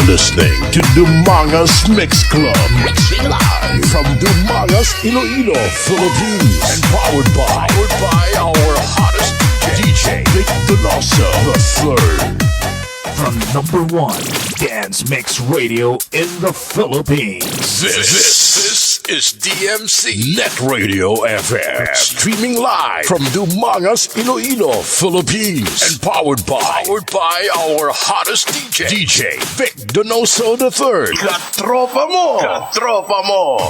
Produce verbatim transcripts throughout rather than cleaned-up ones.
Listening to Dumangas Mix Club. Mixing live from Dumangas, Iloilo, Philippines. And powered by, powered by our hottest D J, D J Vic Donoso the third. From number one dance mix radio in the Philippines. This, this is D M C Net Radio F M. Streaming live from Dumangas, Iloilo, Philippines. And powered by, powered by our hottest D J, D J Vic Donoso the third. Katropa mo! Katropa mo!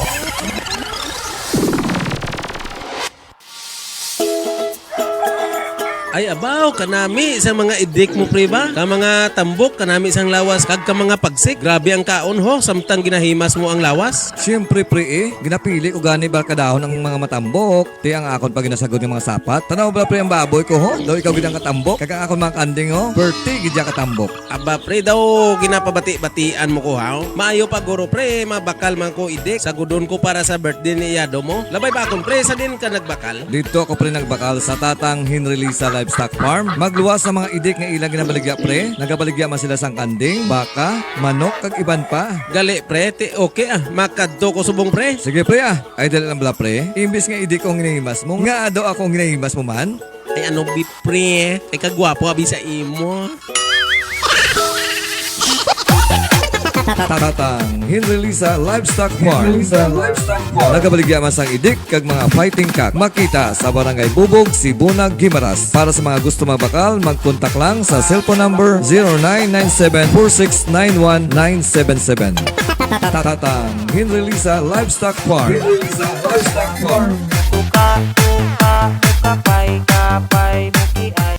Ay, abaw, kanami sa mga idik mo, pre, ba? Ka mga tambok, kanami sang lawas, kag ka mga pagsik. Grabe ang kaon, ho, samtang ginahimas mo ang lawas. Siyempre, pre, eh. Ginapili ko gani ba kadahon ang mga matambok. Ti ang akon pa ginasagod nga mga sapat. Tanaw bala, pre, ang baboy ko, ho. Daw ikaw gid ang katambok. Kag ang akon mga kanding, ho. Berti gid ya katambok. Aba, pre, daw ginapabati-batian mo ko, haw? Maayo pa, guro, pre, mabakal man ko idik. Sagudon ko para sa birthday ni Yado mo. Labay ba akon, pre, sa din ka nagbakal? Dito ako, pre, nagbakal sa Tatang Henry Lisa Livestock Farm. Magluwas sa mga idik nga ilang ginabaligya, pre. Nagabaligya man sila sang kanding, baka, manok, kag iban pa. Gali, pre, ti okay, ah. Makadto ko subong, pre. Sige, pre, ah. Ay, dali lang bala, pre. Imbis nga idik ko ang ginahimas mo, nga daw ako ang ginahimas mo man? Ay, ano, bi, pre? Ay, kagwapo, abi, sa imo. Tatang Henry Lisa Livestock Farm. Nagabaligya man sang idik kag mga fighting cock. Makita sa Barangay Bubog, Sibonag, Guimaras. Para sa mga gusto magbakal, magkontak lang sa cellphone number zero nine nine seven four six nine one nine seven seven. Tatang Henry Lisa Livestock Farm. Henry Lisa Livestock Farm. Kuka, kuka, mukapay, kapay, mukiay.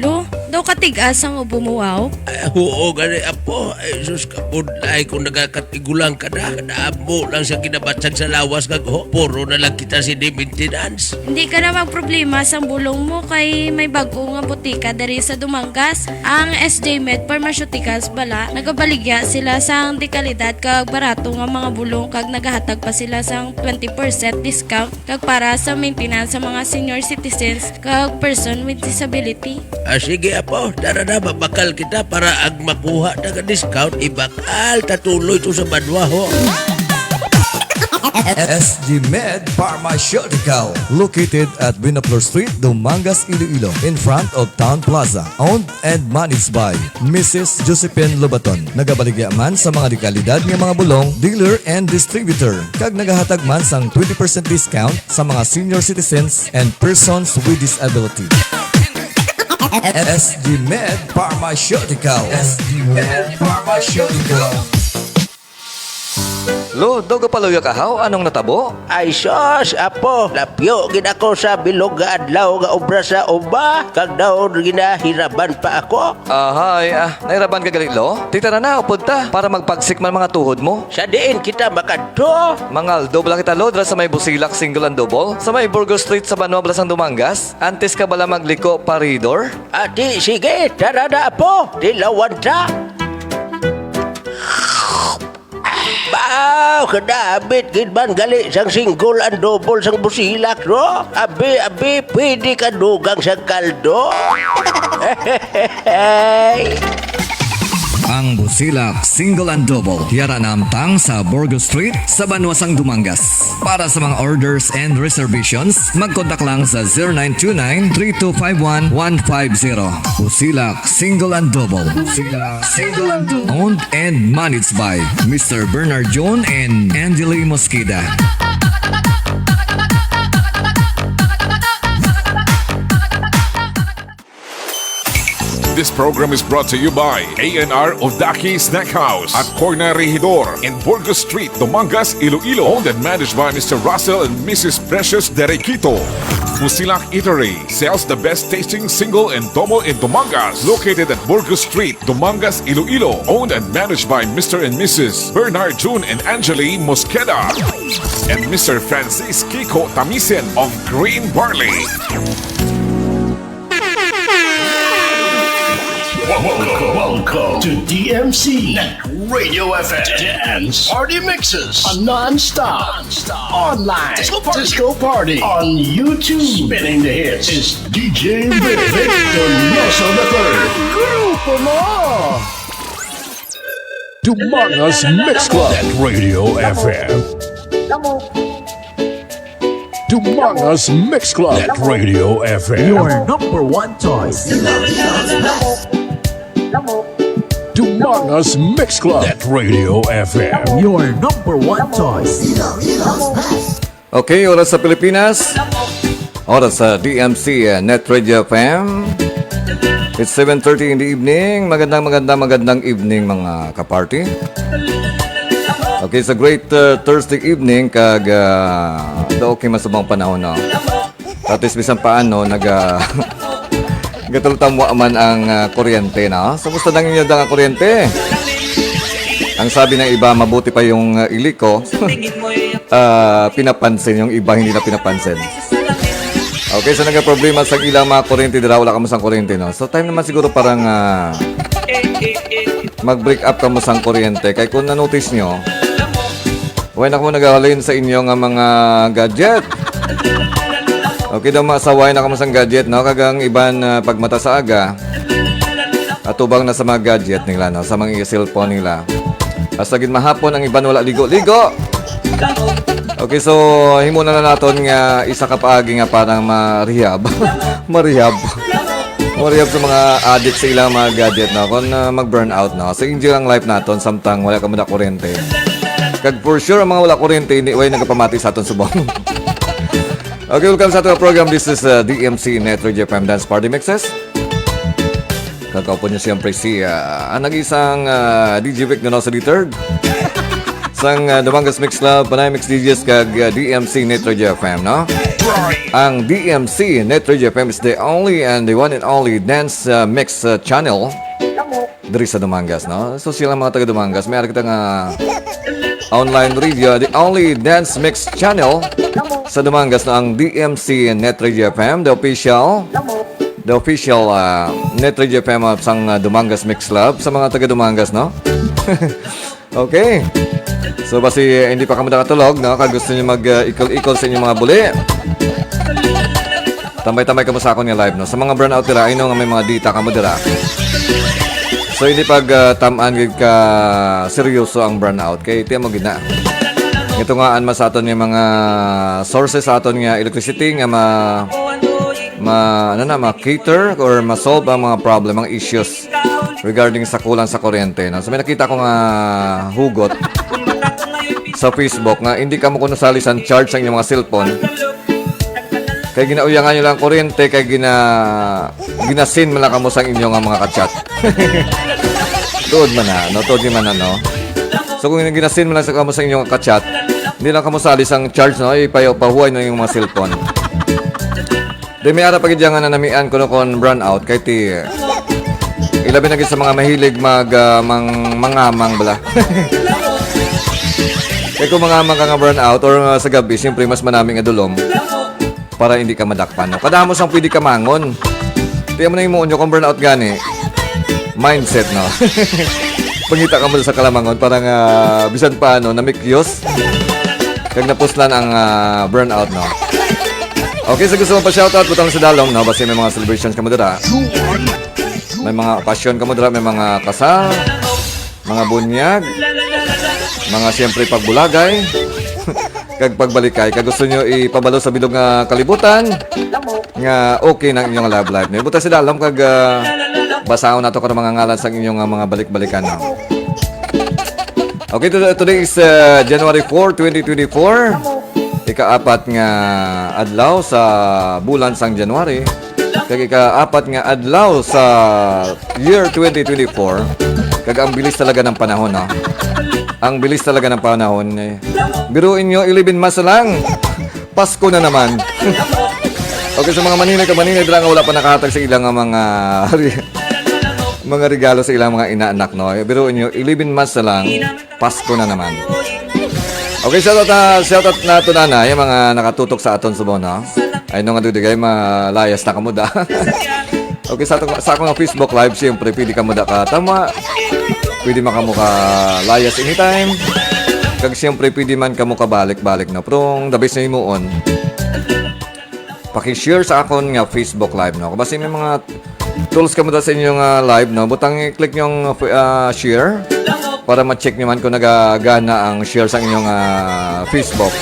Lo, daw katigas ang ubo mo, wow? Ay, oo, gani, apo. Ay, sus, kabudlay kung nagakatigulang ka na. Kadamo lang sa kinabatsag sa lawas kag ho. Puro na lang kita sa maintenance. Hindi ka na magproblema sang bulong mo kay may bag-o nga botika diri sa Dumangas. Ang S J Med Pharmaceuticals bala, nagabaligya sila sang dekalidad kag barato nga mga bulong kag nagahatag pa sila sang twenty percent discount kag para sa maintenance sa mga senior citizens kag person with disability. Ah, sige, apo, tara na, mabakal kita para ag makuha ta ka discount, ibakal ta tuloy to sa banwa, ho. S G Med Pharmaceutical, located at Buenaflor Street, Dumangas, Iloilo, in front of Town Plaza. Owned and managed by Missus Josephine Lobaton. Nagabaligya man sa mga dekalidad nga mga bulong, dealer and distributor, kag nagahatag man sang twenty percent discount sa mga senior citizens and persons with disability. S G Med Pharmaceutical. S G Med Pharmaceutical. Lo, daw gapaluya ka, haw? Anong natabo? Ay, sus, apo, lapyo gid ako sa bilog nga adlaw nga obra sa uma, kag daw ginahiraban pa ako. Ahay, ah, nahiraban ka gali, Lo? Tita na na, upod ta, para magpagsik man mga tuhod mo. Sa diin kita makadto? Mangaldo bala kita, Lo, dira sa may Busilak Single and Double, sa may Burgos Street sa Banwa, Balasang Dumangas. Antes ka bala magliko, paridor? Ati, sige, tara na, apo, tilawan ta. Baw, kadabit gid man gali sang single and double sang Busilak, no? Abi, abi, pwede ka dugang sa kaldo. Ang Busilak Single and Double, yara namtang sa Burgos Street, sa Banwa sang Dumangas. Para sa mga orders and reservations, magkontak lang sa zero nine two nine, three two five one, one five zero. Busilak Single and Double. Busilak Single and Double. Owned and managed by Mister Bernard John and Angeli Mosqueda. This program is brought to you by A and R Odaki Snack House at Corner Regidor in Burgos Street, Dumangas, Iloilo. Owned and managed by Mister Russell and Missus Precious Derequito. Busilak Eatery sells the best tasting single and double in Dumangas. Located at Burgos Street, Dumangas, Iloilo. Owned and managed by Mister and Missus Bernard June and Angeli Mosqueda and Mister Francis Kiko Tamisen of Green Barley. Welcome, welcome to D M C Network. Radio F M. Dance Party Mixes. A non-stop, non-stop online disco party. Disco party on YouTube. Spinning the hits is D J Vic Donoso the third. Grupo mo! Dumangas Mix Club at Radio F M. Dumangas Mix Club at Radio F M. Your number one choice. Dumangas Mix Club at Radio F M. Your number one choice. Okay, oras sa Pilipinas. Oras sa D M C, uh, Net Radio F M. It's seven thirty in the evening. Magandang, magandang, magandang evening, mga kaparty. Okay, it's a great, uh, Thursday evening, kag, uh, daw okay man sa mga panahon, no? At least, bisan paano, naga-, gatultamwa man ang, uh, kuryente, no? So, kumusta ang inyo nga kuryente? Ang sabi ng iba, mabuti pa yung, uh, iliko. Ah, pinapansin, yung iba hindi na pinapansin. Okay, so nagka-problema sa ilang mga kuryente dira, wala kamo sang kuryente, no? So, time naman siguro para nga mag-break up kamo sang kuryente. Kay kung na-notice nyo, wala na kamo nagahalin sa inyo nga mga gadget. Okay daw, mga saway na kamo sang gadget, no? Kag ang iban, ah, pagmata sa aga, atubang na sa mga gadget nila, no? Sa mga cellphone nila. Hasta gid mahapon ang iban wala ligo-ligo. Okay, so himo na lang naton nga isa ka paagi nga parang ma-rehab. Ma-rehab. Ma-rehab sa mga addict sa ilang mga gadget, no? Kung, ah, mag-burnout, no? So, enjoy ang life naton samtang wala ka muna kuryente. Kag for sure, ang mga wala kuryente, hindi, way nagapamati sa aton subong. Okay, welcome sa ating program. This is, uh, D M C Net Radio F M Dance Party Mixes. Kakaupod niyo siyempre si, uh, ang nag-isang, uh, D J Vic Donoso the third. Sang, uh, Dumangas Mix Club, Panay Mix D Js kag, uh, D M C Net Radio F M, no? Ang D M C Net Radio F M is the only and the one and only dance, uh, mix, uh, channel diri sa Dumangas, no? So, sila mga taga Dumangas, may ara kita nga online radio, the only dance mix channel sa Dumangas, no, ang D M C Net Radio F M, the official, the official, ah, Net Radio F M sang, ah, Dumangas Mix Club, sa mga taga Dumangas, no? Okay. So, basi, eh, hindi pa kamo nakatulog, no? Kag gusto niyo mag, ah, ikol-ikol sa inyong mga buli, tambay-tambay kamo sa akon nga live, no? Sa mga brownout dira, I know nga may mga dita kamo dira. So, hindi pag, ah, tam-an gid ka seryoso ang brownout. Kay tiyan mo gid na. Ito nga, an man sa aton nga mga sources sa aton nga electricity nga ma-, ma-, ano na, ma-cater or ma-solve ang mga problem, ang issues regarding sa kulang sa kuryente, no? So, may nakita ko nga hugot sa Facebook nga hindi kamo kuno sali sang charge sa inyong mga cellphone. Kay ginauyangan nyo lang kuryente, kay gina-, ginasin man lang kamo sang inyo nga mga kachat. Tuod man na, no? Tuod man na, no? So, kung ginasin man lang sa kamo sa inyo nga kachat, hindi lang kamo sali sang charge, no? Ipayo-, pahuway na yung mga cellphone. Di may ara pa gid nga nanamian kuno kon brownout kay ti ilabi na gid sa mga mahilig mag, ah, mang-, mangamang bala. Kay kung mangamang ka nga brownout or, ah, sa gabi, siyempre mas manami nga dulom para hindi ka madakpan, no? Kadamo sang pwede ka mangon. Tiyan mo na yung muunyo kung brownout gani. Mindset, no? Pangita ka mo sa kalamangon para nga bisan pa, ano, namikyos. Kag napuslan ang, ah, brownout, no? Okay, sa gusto mo pa shoutout, butang sa dalom, no? Basta may mga celebrations kamo dira. May mga okasyon kamo dira, may mga kasal, mga bunyag, mga siyempre pagbulagay, kag pagbalikay. Kag gusto nyo ipabalo sa bilog nga kalibutan nga okay na ang inyong love life. No? Butang sa dalom kag, ah, basahon nato karon mga ngalan sa inyong, ah, mga balik-balikan, no? Okay, today, today is, uh, January four, twenty twenty-four. Ikaapat nga adlaw sa bulan sang January. Kag ikaapat nga adlaw sa year twenty twenty-four. Kag ang bilis talaga ng panahon, no? Ang bilis talaga ng panahon, eh. Biruin nyo, eleven months na lang. Pasko na naman. Okay, sa mga maninay ka maninay dira nga wala pa nakahatag sa ilang nga mga re-, mga regalo sa ilang mga inaanak, no? Biruin nyo, eleven months na lang, Pasko na naman. Okay, shout out na, shout out na to na, na, yung mga nakatutok sa aton subong, no? Ay, nung ano, di kayo malayas na kamo da. Okay, sa atong, sa akong Facebook Live, siyempre, pwede kamo da ka. Tama. Pwede man kamo ka layas anytime. Kag siyempre, pwede man kamo ka balik-balik, no? Pero ang the best na himuon, paki-share sa akon nga Facebook Live, no? Basi may mga tools kamo da sa inyong, ah, live, no? Butang i-click niyo ang, ah, share para ma-check niyo man kung nagagana ang share sa inyong, ah, Facebook.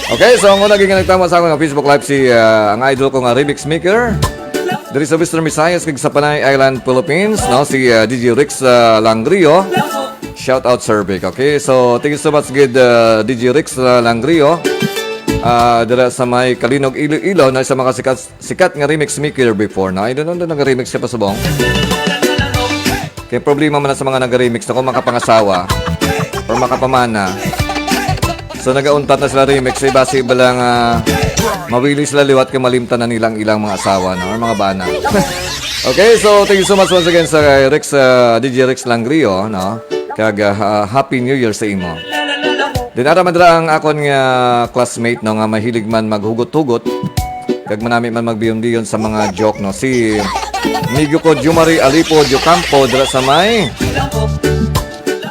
Okay, so ang una ginagtama sa akon nga Facebook Live si, ah, ang idol ko nga remix maker diri sa Western Visayas kag sa Panay Island, Philippines, no? Si, ah, D J Rex, ah, Langrio. Shout out, Sir Vic. Okay, so thank you so much gid, ah, D J Rex, ah, Langrio. Ah, dira sa may Calinog, Iloilo, na sa mga sikat, sikat nga remix maker before, no? I don't know, nag-remix siya pa subong. Kay problema man na sa mga nag-remix na kung makapangasawa or makapamana. So, nagauntat na sila remix. Sa iba, sa iba lang, ah, mawili sila liwat kay malimtan na nilang ilang mga asawa, no? Or mga bana. Okay, so thank you so much once again sa kay Rex, ah, D J Rex Langrio, no? Kag, ah, ha- Happy New Year sa imo. Din ara man dira ang akon nga classmate, no, nga mahilig man maghugot-hugot kag manami man magbiyon-biyon sa mga joke, no. Si amigo ko Jumari Alipo Jocampo dira sa may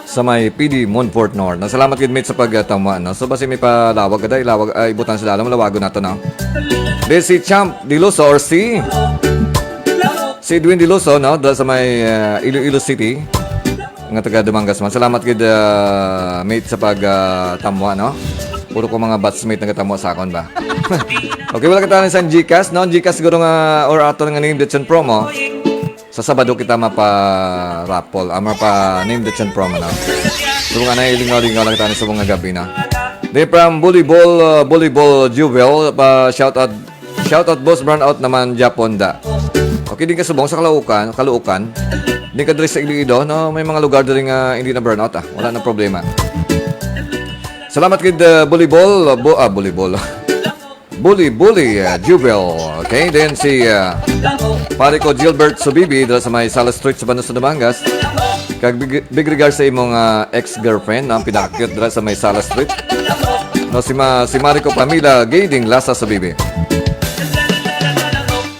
sa may P D Montfort North. Nasalamat gid, mate, sa pagtama, no. So, basi may palawag ka, ilawag, ay, ibutang sa dalam, lawagon nato, no. Then si Champ Diloso or si si Edwin Diloso, no, dira sa may, ah, Iloilo City. Nga taga Dumangas man. Salamat gid, ah, mate, sa pag, ah, tamwa, no? Puro ko mga batchmate nagatamwa sa akon ba? Okay, wala kita sa Gcash, no? Gcash siguro nga or ato nga name Ditson promo. Sa Sabado kita mapa-raffle, ah, mapa-name Ditson promo, no? So, nga na, lingaw-lingaw lang kita sa mga gabi, no? Di from volleyball, ah, volleyball Jewel, pa shout out Shout out, boss. Brownout naman, Japon da. Okay, din ka subong sa Caloocan, Caloocan. Din ka diri sa Iloilo, no? May mga lugar diri nga hindi na brownout, ah. Wala na problema. Salamat gid, uh, volleyball, uh, bu- ah, volleyball. Bully, bully, uh, Jubel. Okay, then si, uh, pare ko Gilbert Subibi, dira sa may Sala Street sa Banwa sa Dumangas. Kag big, big regards sa imong, ah, ex-girlfriend, ang pinaka-cute dira sa may Sala Street. No, si Ma-, si Marico Pamila Gay ding Lasa sa Bibi.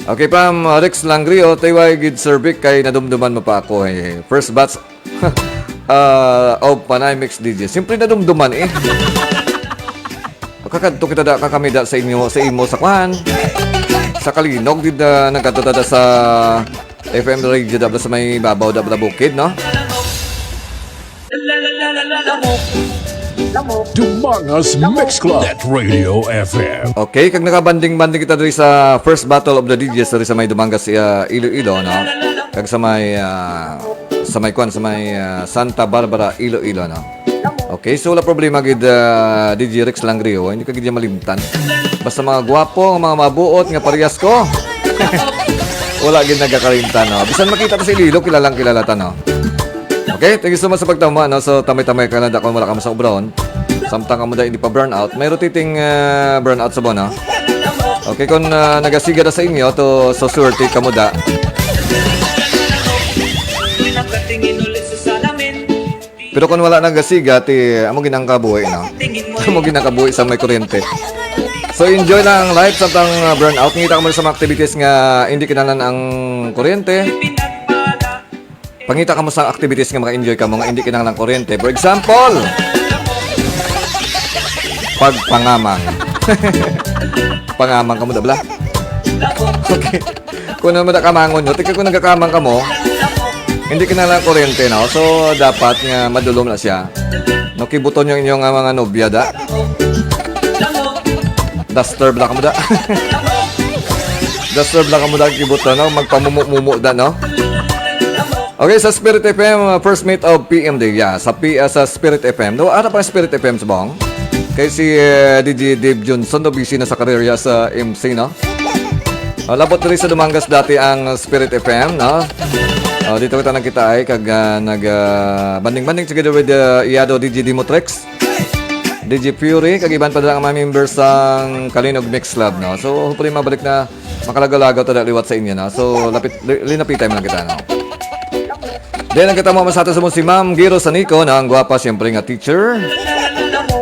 Okay, from, ah, Rex Langrio, Tayway gid, Sir Vic, kay nadumduman mo pa ako, eh. First batch, ah, of Panay Mix D J. Siyempre nadumduman, eh. Makakadto kita da, kakamida sa inyo, sa imo, sa kwan. Sa Kalinog, did, ah, nagkadto ta da sa F M Radio da sa may babaw da bukid, no? Dumangas Mix Club. Net Radio F M. Okay, kag nakabanding-banding kita diri sa first battle of the D Js diri sa may Dumangas, ah, Iloilo, no? Kag sa may, ah, sa may kwan, sa may, ah, Santa Barbara, Iloilo, no? Okay, so wala problema gid, ah, D J Rex Langrio, hindi ka gid niya malimtan. Basta mga gwapo, mga mabuot nga parehas ko. Wala gid nagkakalimtan, no? Bisan makita ta sa Iloilo, kilalang kilala ta, no? Okay, thank you so much sa pagtama, no? So, tamay-tamay ka lang, da, kung wala ka man sa obra, samtang ka mo da hindi pa brownout, may rotating, ah, brownout sa bona. Okay, kung, ah, nagasiga na sa inyo, to, so swerte ka mo da. Pero kung wala nagasiga, ti, amo ginang kabuhi, no? Amo ginang kabuhi sa may kuryente. So, enjoy lang ang life samtang, ah, brownout. Ngita ka mo sa mga activities nga hindi kinahanglan ang kuryente. Pangita ka mo sa activities nga maka-enjoy ka mo nga hindi kinahanglan kuryente. For example, pagpangamang. Pangamang ka mo, da, bala? Okay. Kung naman nakamangon nyo, tika kung nagkakamang ka mo, hindi kinahanglan kuryente, no? So, dapat nga madulom na siya. No, kibuton yung inyong, ah, mga nobya, da. Duster bala ka mo da. Duster bala ka mo da, kibuton, no? Magpamumu-mumu da, no? Okay, sa Spirit F M, uh, first meet of P M D. Yeah, sa P-, uh, sa Spirit F M. Do, ara pa Spirit F M subong? Kay si, uh, D J Dave Johnson, do, busy na sa karera sa M C, no? Uh, labot diri sa Dumangas dati ang Spirit F M, no? Uh, dito kita nagkita ay kag, uh, nag, uh, banding-banding together with, uh, Iyado D J Dimotrex, D J Fury, kag iban pa dira nga mga members sang Kalinog Mix Club, no? So, hopefully, mabalik na makalagaw-lagaw ta liwat sa inyo, no? So, lapit, li-, linapitay mo lang kita, no? Then, ang kita mo sa ato sa mo si Ma'am Giro Sanico, na ang gwapa, siyempre, nga teacher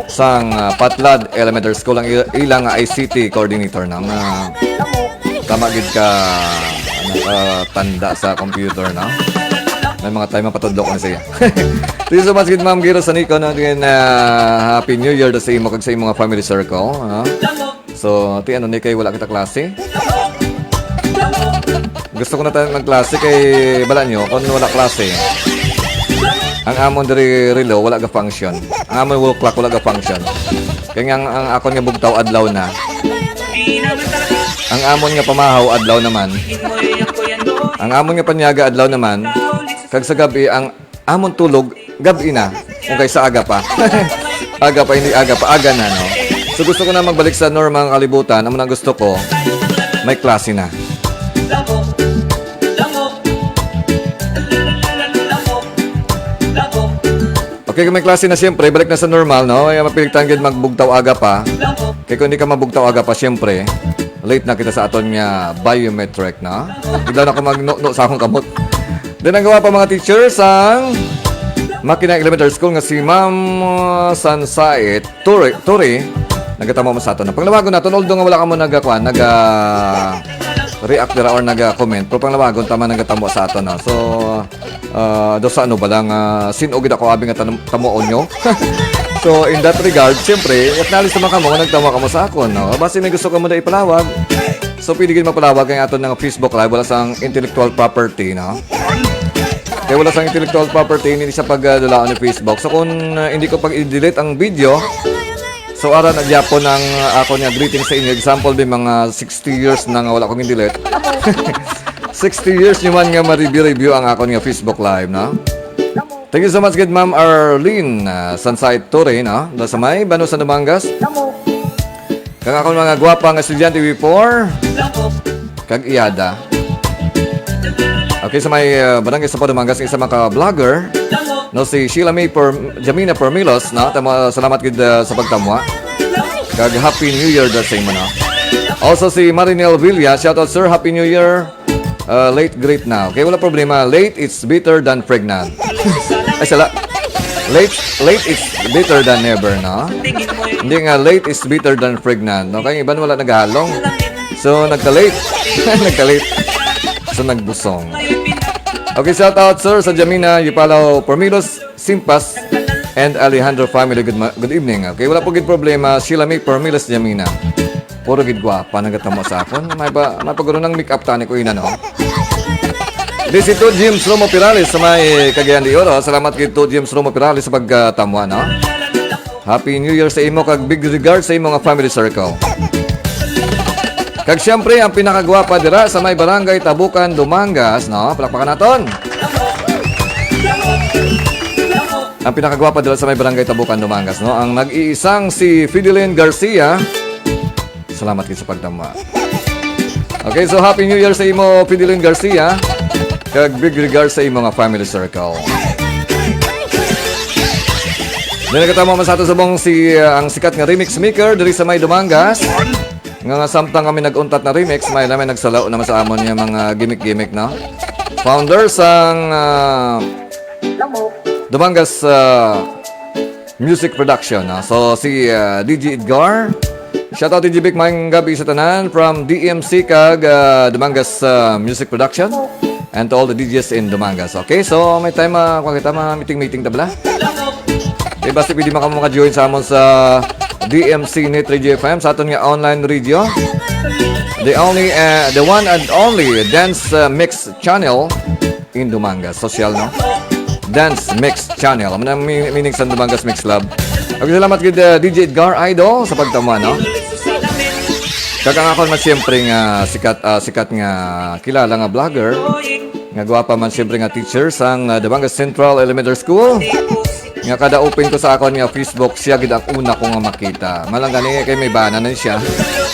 sang, ah, Patlad Elementary School, ang il-, ilang I C T coordinator, no? Nga tama gid ka, ano, ah, tanda sa computer, no? May mga time mapatudlo ko na siya. Thank you so much, good ma'am Giro Sanico, no? Again, ah, Happy New Year sa imo kag sa imo nga family circle, no? So, ti ano ni kay wala kita klase? Gusto ko na tayo magklase kay bala nyo kung wala klase. Ang amon diri relo wala ga function. Ang amon wall clock wala ga function. Kaya nga ang, ang akon nga bugtaw adlaw na. Ang amon nga pamahaw adlaw naman. Ang amon nga panyaga adlaw naman. Kag sa gabi ang amon tulog gabi na. Kung kay sa aga pa. Aga pa, hindi aga pa, aga na, no? So gusto ko na magbalik sa normal nga kalibutan. Amo na gusto ko, may klase na. Okay, kung may klase na, siyempre, balik na sa normal, no? Kaya mapiligtan gid magbugtaw aga pa. Kaya kung hindi ka mabugtaw aga pa, siyempre, late na kita sa aton nga biometric, no? Bigla na ako magno-no sa akong kamot. Then, ang gawa pa, mga teacher, sang Makina Elementary School nga si Ma'am, uh, Sansait Tori, Tori, nagatamo mo sa aton. Panglawagon naton, although nga wala ka mo nagakuan, naga react dira or naga-comment, pero panglawagon tama nagatamo sa aton, no? So, ah, do sa ano ba lang, ah, sin-o gid ako abi nga tanam-, tamuon nyo? So, in that regard, siyempre, acknowledge naman kamo nga nagtamo kamo sa akon, no? Basi may gusto kamo na ipalawag. So, pwede gid mapalawag ang aton nga Facebook Live, wala sang intellectual property, no? Kaya wala sang intellectual property, hindi siya pagdalaon ni Facebook. So, kung, ah, hindi ko pag-delete ang video, so, ara na gyapon ang, ah, ako nga greeting sa inyo. Example, may mga sixty years na nga wala kong delete. Sixty years nyo man nga ma-review-review ang akon nga Facebook Live, no? Thank you so much, good Ma'am Arlene, ah, Sansay Ture, no? Da sa may Bano sa Dumangas. Kang akon mga gwapa nga estudyante before, kag iyada. Okay, sa may, uh, barangay sa Padumangas, isa mga vlogger, no, si Sheila May Per-, Jamina Permilos, no? Tama, salamat gid, uh, sa pagtamwa. Kag Happy New Year da sa imo, no? Also si Marinel Villa, shout out, sir, Happy New Year. Uh, late great now. Kay wala problema, late it's better than pregnant. Ay, sala. Late, late is better than never, no? Hindi nga, late is better than pregnant, no? Kay iban wala naghalong. So, nagka-late. Nagka-late. So, nagbusong. Okay, shout out, sir, sa Jamina Yupalaw Permilos, Simpas, and Alejandro family. Good ma-, good evening. Okay, wala po gid problema. Sheila May Permilos Jamina. Puro gid gwapa nagatamo sa akon. May ba, may paguro ng make-up tani ko ina, no? Di si Tut James Romo Pirales sa may Cagayan de Oro. Salamat kay Tut James Romo Pirales sa pagkatamwa, no? Happy New Year sa imo kag big regard sa imo nga family circle. Kag siyempre, ang pinakagwapa dira sa may Barangay Tabukan, Dumangas, no? Palakpakan naton. Ang pinakagwapa dira sa may Barangay Tabukan, Dumangas, no? Ang nag-iisang si Fideline Garcia. Salamat gid sa pagtama. Okay, so Happy New Year sa imo, Fideline Garcia. Kag big regards sa imo nga family circle. Then nagkatama man sa ato subong si, uh, ang sikat nga remix maker diri sa may Dumangas. Nga, nga samtang kami nag-untat na remix, may namin nagsalaw naman sa amon nga mga gimmick-gimmick, no? Founder sang, uh, Dumangas, uh, Music Production, no? So, si, uh, D J Edgar. Shout out, D J Vic, maayong gabi sa tanan. From D M C kag, uh, Dumangas, uh, Music Production. And to all the D Js in Dumangas. Okay, so may time, uh, kung kita, ma-meeting-meeting ta bala. Eh, basta pwede man kamo maka-join sa amon sa D M C Net Radio F M, sa aton nga online radio. The only, uh, the one and only dance, uh, mix channel in Dumangas. Social, no? Dance Mix Channel. Amo na ang mi-, meaning sa Dumangas Mix Lab. Okay, salamat gid, uh, D J Edgar Idol sa pagtama, no? Kag ang akon man siyempre nga sikat, ah, sikat nga kilala nga vlogger, nga gwapa man siyempre nga teacher sang, ah, Dumangas Central Elementary School. Nga kada open ko sa akon nga Facebook, siya gid ang una ko nga makita. Malang gani kay may bana na siya.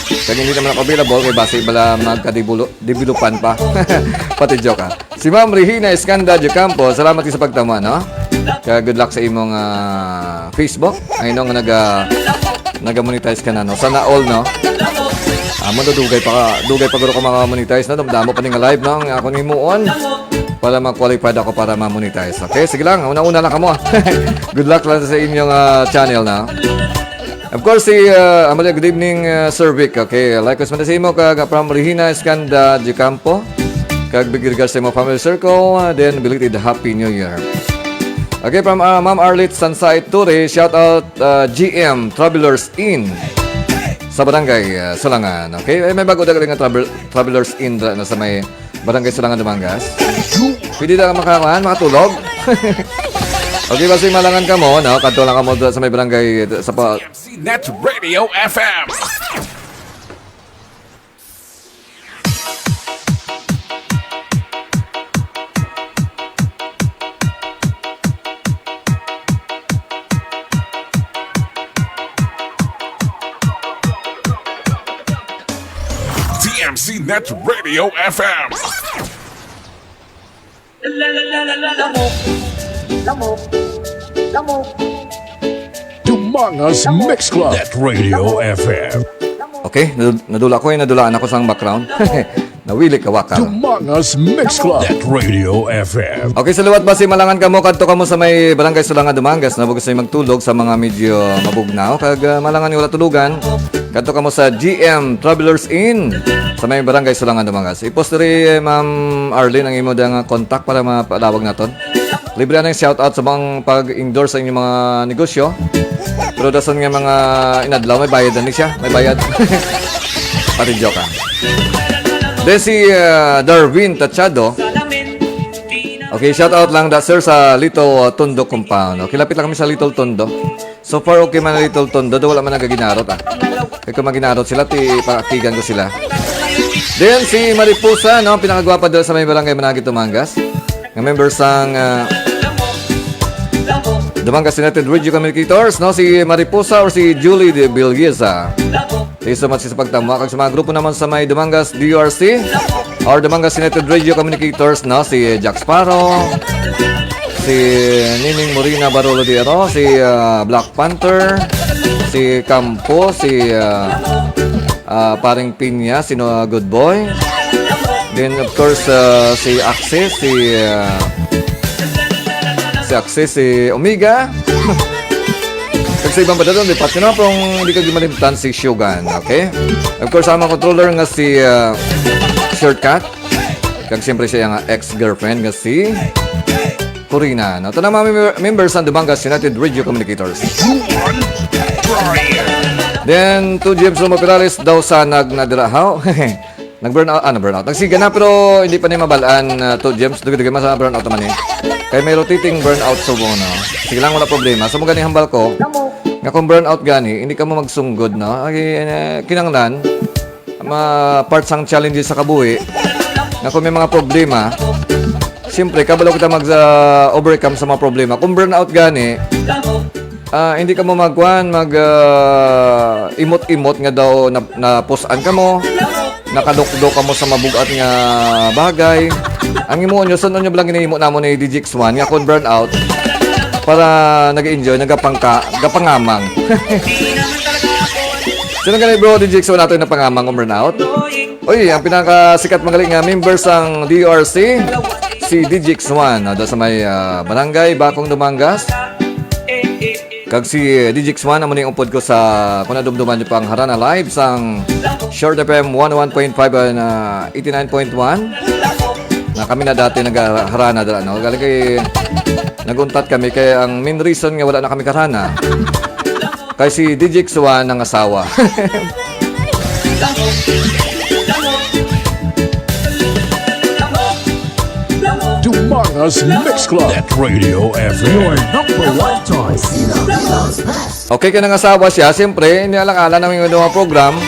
Kag hindi naman ako available kay basi bala magkadibulo-, developan pa. Pati joke, ah. Si Ma'am Regina Escanda de Campo, salamat sa pagtama, no? Kaya good luck sa imong, ah, Facebook. Ay, nung naga-, naga-monetize ka na, no? Sana all, no? Ah, mo dugay pa ka, dugay pa guro ka maka-monetize, no? Damdamo pa ning live, no? Ang ako ni muon para ma-qualified ako para ma-monetize. Okay, sige lang, una-una lang kamo. Good luck lang sa inyong, ah, channel, no? Of course, si, ah, Amalia, good evening, ah, Sir Vic. Okay, like ko sa imo, kag from Regina Escanda de Campo. Kag big regards sa imong family circle, uh, then belated Happy New Year. Okay, from, uh, Ma'am Arlit Sansay Ture, shout out, uh, G M Travelers Inn sa Barangay, uh, Sulangan. Okay, eh, may bago dali nga travel, Travelers Inn dra na sa may Barangay Sulangan, Dumangas. Pwede na makakuan, makatulog. Okay, basi malangan kamo, no? Kadto lang kamo dra sa may barangay, sa pa- T M C Net Radio F M. T M C Net Radio F M. Dumangas Mix Club. Net Radio F M. Okay, nadu- nadula ko, eh, nadulaan ako sa background. Nawili ka, wakal. Dumangas Mix Club. Net Radio F M. Okay, sa liwat, basi malangan kamo, kadto kamo sa may Barangay Sulangan, Dumangas, na bugos na magtulog sa mga medyo mabugnaw, kag, ah, malangan nga wala tulugan, kadto kamo sa G M Travelers Inn sa may Barangay Sulangan, Dumangas. Ipos diri, eh, Ma'am Arlene, ang imo dang contact para mapalawag naton. Libre na yung shout out sa mga pag-endorse sa inyong mga negosyo. Pero dason nga mga inadlaw, may bayad na ni siya. May bayad. Pati joke, ah. Then si, ah, Darwin Tachado. Okay, shout out lang da, sir, sa Little Tondo Compound. Okay, lapit lang kami sa Little Tondo. So far, okay man ang Little Tondo, do wala man nagaginarot, ah. Kaya kung maginarot sila, ti, paakigan ko sila. Then si Mariposa, no, pinakagwapa dito sa may barangay Managit, Dumangas. Nga member sang, ah, Dumangas United Radio Communicators, no, si Mariposa or si Julie de Bilgueza. Thank you so much sa pagtama. Kag sa mga grupo naman sa may Dumangas D U R C or Dumangas United Radio Communicators, no, si Jack Sparrow, si Nining Morina Barolo de Aro, si, ah, Black Panther, si Campo, si, ah, ah, Paring Piña, sino, ah, Good Boy. Then, of course, ah, si Axis, si, ah, si Axis, si Omega. Kag sa ibang padadon, di pa tinapong, di ka gimalimtan si Shogun, okay? Of course, ang mga controller nga si, ah, Shortcut. Kag siyempre siya nga ex-girlfriend nga si Corina. No? Ito na mga member, members ng Dumangas United Radio Communicators. Then, two G M Sumapirales daw sa nag-, nadira, haw? Nag-burnout, ah, na-burnout. Nagsiga na, pero hindi pa niya mabalaan, ah, two G Ms. Dugi-dugi, mas burnout naman eh. Kaya may rotating burnout sa buong, no? Sige lang, wala problema. So, mo gani hambal ko, nga kung burnout gani, hindi ka mo magsunggod, no? Ay, eh, kinanglan, ma-, part sang challenges sa kabuhi, nga kung may mga problema, siyempre, kabalo kita mag, ah, overcome sa mga problema. Kung burnout gani, ah, hindi ka mo magkuhan, mag, ah, imot-imot nga daw nap-, napusan ka mo, nakadukdok ka mo sa mabugat nga bagay. Ang imo nyo, sunod nyo lang ginahimo namo ni D J X one, nga kung burnout, para nag-enjoy, nagapangka, gapangamang. Sino gani, bro, D J X one nato yung napangamang kung burnout? Uy, ang pinakasikat magaling nga member sang D R C, si D J X one, ada sa may, ah, barangay Bakong, Dumangas. Kag si D J X one, amo ni upod ko sa, kung nadumduman niyo pa ang Harana Live sang Short F M one oh one point five and, ah, eighty-nine point one. Na kami na dati nagharana dala, no? Galing kay, naguntat kami kay ang main reason nga wala na kami karana. Kay si D J X one ang asawa. Dumangas Mix Club. Net Radio F M. Your number one choice. Okay, kay nangasawa siya, siyempre, inialang-alang namin yung mga program.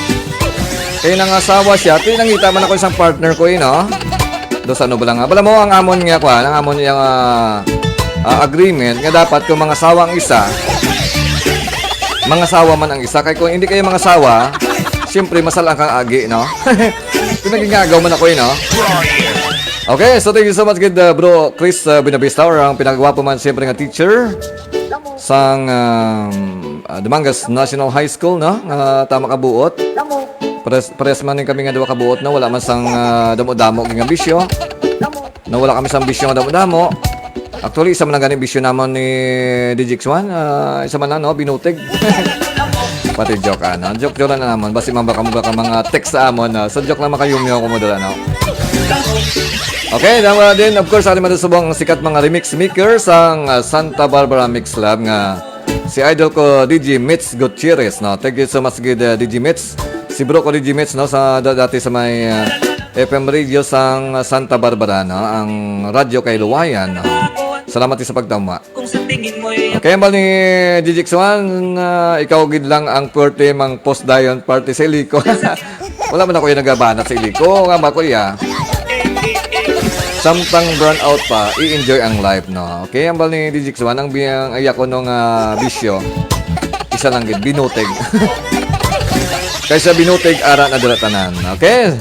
Kay nangasawa siya, pinangita man ako isang partner ko, eh, no? Do sa ano ba lang nga? Bala mo ang amon nga, kwan, ang amon yung, ah, ah, agreement nga dapat kung mangasawa ang isa, mangasawa man ang isa. Kay kung hindi kayo mangasawa, siyempre, masalang kang agi, no? Pinagingagaw man ako, eh, no? Okay, so thank you so much, good, uh, bro Chris, uh, Buenavista, or ang pinagwapo man, siyempre, nga teacher sang, um, uh, Dumangas National High School, no? Nga tama ka buot. Pares, pares man din kami nga duha ka buot, no? Wala man sang, uh, damo-damo nga bisyo. No, wala kami sang bisyo nga damo-damo. Actually, isa man lang gani bisyo namon ni D J X one, uh, isa man lang, no? Binutig. Pati joke, ano? Joke, joke lang na namon. Basi man baka mo baka mga text sa amon, no? So, joke lang, makayumyo ako mo dala, no? Okay, now, uh, then, of course, ari man subong ang sikat mga remix maker sang, uh, Santa Barbara Mix Lab nga si idol ko, D J Mitch Gutierrez, no? Thank you so much, gid, uh, D J Mitch. Si bro ko, D J Mitch, no? Sa, da-, dati sa may, uh, F M radio sang, uh, Santa Barbara, no? Ang radyo kay Luwayan, no? Salamat sa pagtama. Okay, ang bal ni D J X one, ah, ikaw gid lang ang pwerte mang post dayon party sa Ilico. Wala man ako yung nagabanat sa Ilico. Nga ba, kuya? Samtang brownout pa, i-enjoy ang life, no? Okay, ang bal ni D J X one, ang biyang, ay, ako nung, ah, bisyo. Isa lang gid, binuteg. Kaysa binuteg, ara na dira tanan. Okay?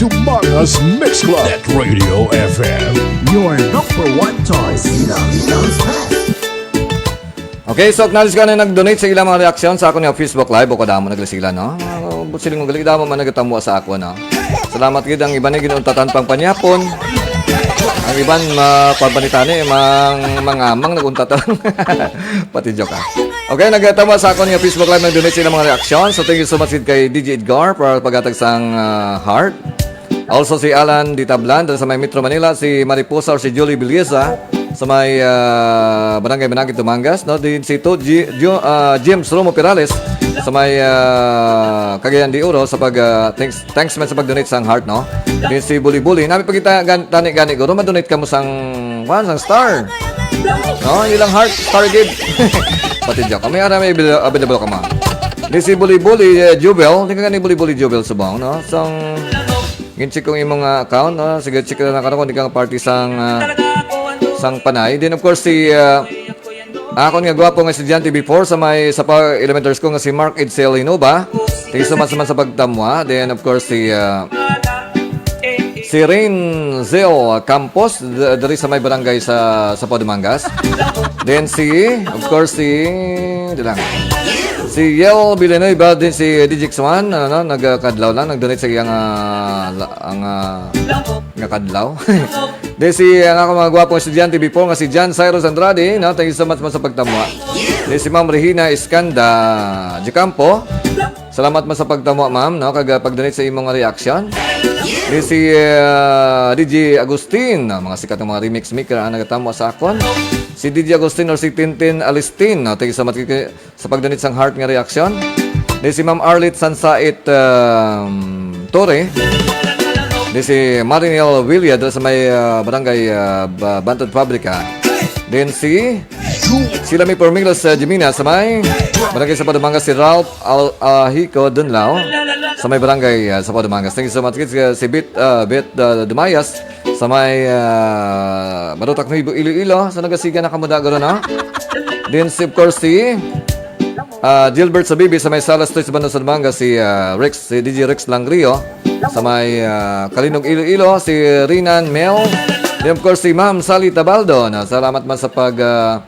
Dumangas Mix Club at Radio F M. Your number one choice. Iloilo's best. Okay, so acknowledge ko na nag-donate sa ilang mga reaksyon sa akon nga Facebook Live. Bukod amo naglisila, no? Uh, but siling gali damo man nagatamwa sa akon, no? Salamat gid, ang iban ay ginuntatan pang panyapon. Ang iban, ma-, pagbanitani, mang, mangamang naguntatan. Pati joke, ah. Okay, nagtamwa sa akon nga Facebook Live, nag-donate sila mga reaksyon. So, thank you so much gid kay D J Edgar para paghatag sang, ah, heart. Also, si Alan Ditablan, dala sa may Metro Manila, si Mariposa or si Julie Villesa, sa may, ah, Barangay Manakit, Dumangas, no? Din si To-, Ji-, Jo-, ah, James Romo Perales, sa may, ah, Cagayan de Oro, sa pag, ah, thanks, thanks man sa pag-donate sang heart, no? Din si Buli Buli. Nami pa kita gan-, tani gani, guro, ma-donate ka mo sang, kuwan, sang star. No? Ilang heart, star gid. Pati joke. May ara may avail-, available ka, ma. Din si Buli Buli, eh, Jubel. Di ka gani Buli Buli Jubel subong, no? Sang Gin-check kong imong, ah, account, no? Sige, check na lang karon kung di ka party sang, ah, sang Panay. Then, of course, si, ah, akon nga gwapo nga estudyante before sa may, sa pa elementary school nga si Mark Edsel Hinoba. Thank you so much naman sa pagtamwa. Then, of course, si, ah, si Rain Zeo Campos, d-, diri sa may barangay sa, sa Padumangas. Then, si, of course, si, di lang. Si Yel Villanueva, din si D J X one, ano, nagkadlaw lang, nag-donate sa iyang, ah, la-, ang, ah, nga kadlaw. Di si, ang ako mga gwapong estudyante before nga si John Cyrus Andrade, no? Thank you so much mo sa pagtamwa. Di si Ma'am Regina Escanda Jacampo. Salamat mo sa pagtamwa, ma'am, no? Kag, ah, pag-donate sa imong reaction. Di si, ah, D J Agustin, no? Mga sikat nga mga remix maker ang nagatamwa sa akon. Si D J Agustin or si Tintin Alistin, no? Thank you so much kay sa pagdunit sang heart nga reaksyon. Di si Ma'am Arlit Sansait, um, Torre. Di si Marinel Villa dira sa may, uh, barangay, uh, Ba-, Bantod Fabrica. Then si sila may Pormilos, uh, Jimina sa may barangay sa Padumangas, si Ralph Al-, Ahico Dunlao sa may barangay, uh, sa Padumangas. Thank you so much, kids. Uh, si Bit, uh, Bit, uh, Dumayas sa may, ah, Marutak Nuevo, Iloilo. So, nagasiga na kamo da, guro, no? Then, si, of course, si, ah, Gilbert Sabibi sa may Salas Street sa Banda sa Padumangas, si, ah, Rex, si D J Rex Langrio sa may, ah, Calinog, Iloilo, si Rinan Mel. Then, of course, si Ma'am Sally Tabaldo, no? Salamat man sa pag, ah,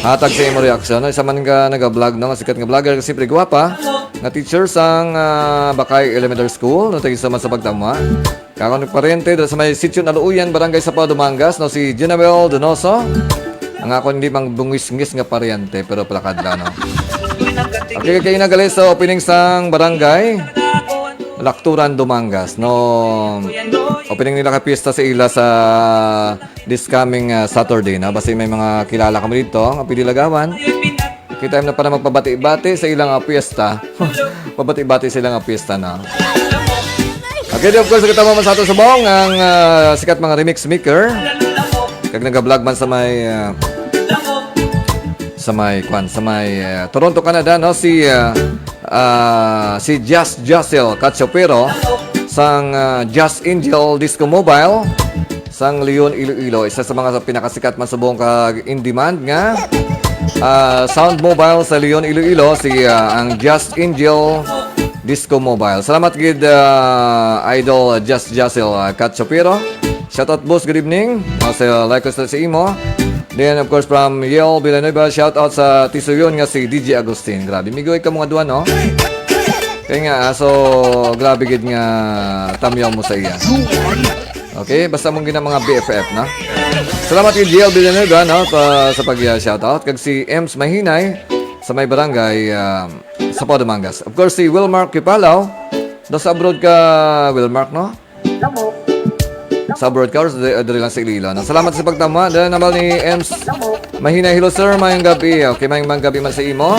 hatag sa imo reaksyon. Isa man ka naga-vlog, no? Sikat nga vlogger, siyempre gwapa. Nga teacher sang, ah, Bakay Elementary School, no? Thank you so much sa pagtamwa. Kakon pariente dira sa may Sitio Naluuyan, Barangay Sapaw, Dumangas, no, si Junabel Donoso. Ang ako hindi mang bungis-ngis nga pariente, pero palakad lang, no. Okay, kay nagali sa opening sang barangay Lakturan, Dumangas, no. Opening nila ka pista sa ila sa this coming, ah, Saturday, no. Basta may mga kilala kami dito, nga pwede lagawan. Kita na para magpabati-bati sa ilang, ah, piyesta. Pabati-bati sa ilang, ah, piyesta na. Okay, di, of course, kita mo man sa ato subong ang, ah, sikat mga remix maker. Kag nag-vlog man sa may, ah, sa may, kwan, sa may, ah, Toronto, Canada, no? Si, ah, ah, si Jazz Josel Cachopero sang, ah, Jazz Angel Disco Mobile. Sang Leon, Iloilo, isa sa mga pinakasikat man subong kag in demand nga, ah, sound mobile sa Leon, Iloilo, si, ah, ang Just Angel Disco Mobile. Salamat gid, ah, Idol Just Josel, ah, Kat Shapiro. Shoutout, boss, good evening. Ah, sa like ko sa, sa imo. Then, of course, from Yel Villanueva, shout out sa tisuyon nga si D J Agustin. Grabe, migoy ka mga duwa, no? Kaya nga, ah, so, grabe gid nga tamyaw mo sa iya. Okay, basta mong gina mga B F F, no? Salamat kay G L Villanueva, no, pa, sa pag, ah, shout out. Kag si Ems Mahinay sa may barangay, ah, sa Pao, Dumangas. Of course, si Wilmark Kipalaw. Nasa abroad ka, Wilmark, no? Sa abroad ka or sa, diri lang sa Iloilo, no? Salamat sa pagtama. Dahil naman ni Ems Mahinay, hello, sir, mayong gabi. Okay, mayong, mayong gabi man sa imo.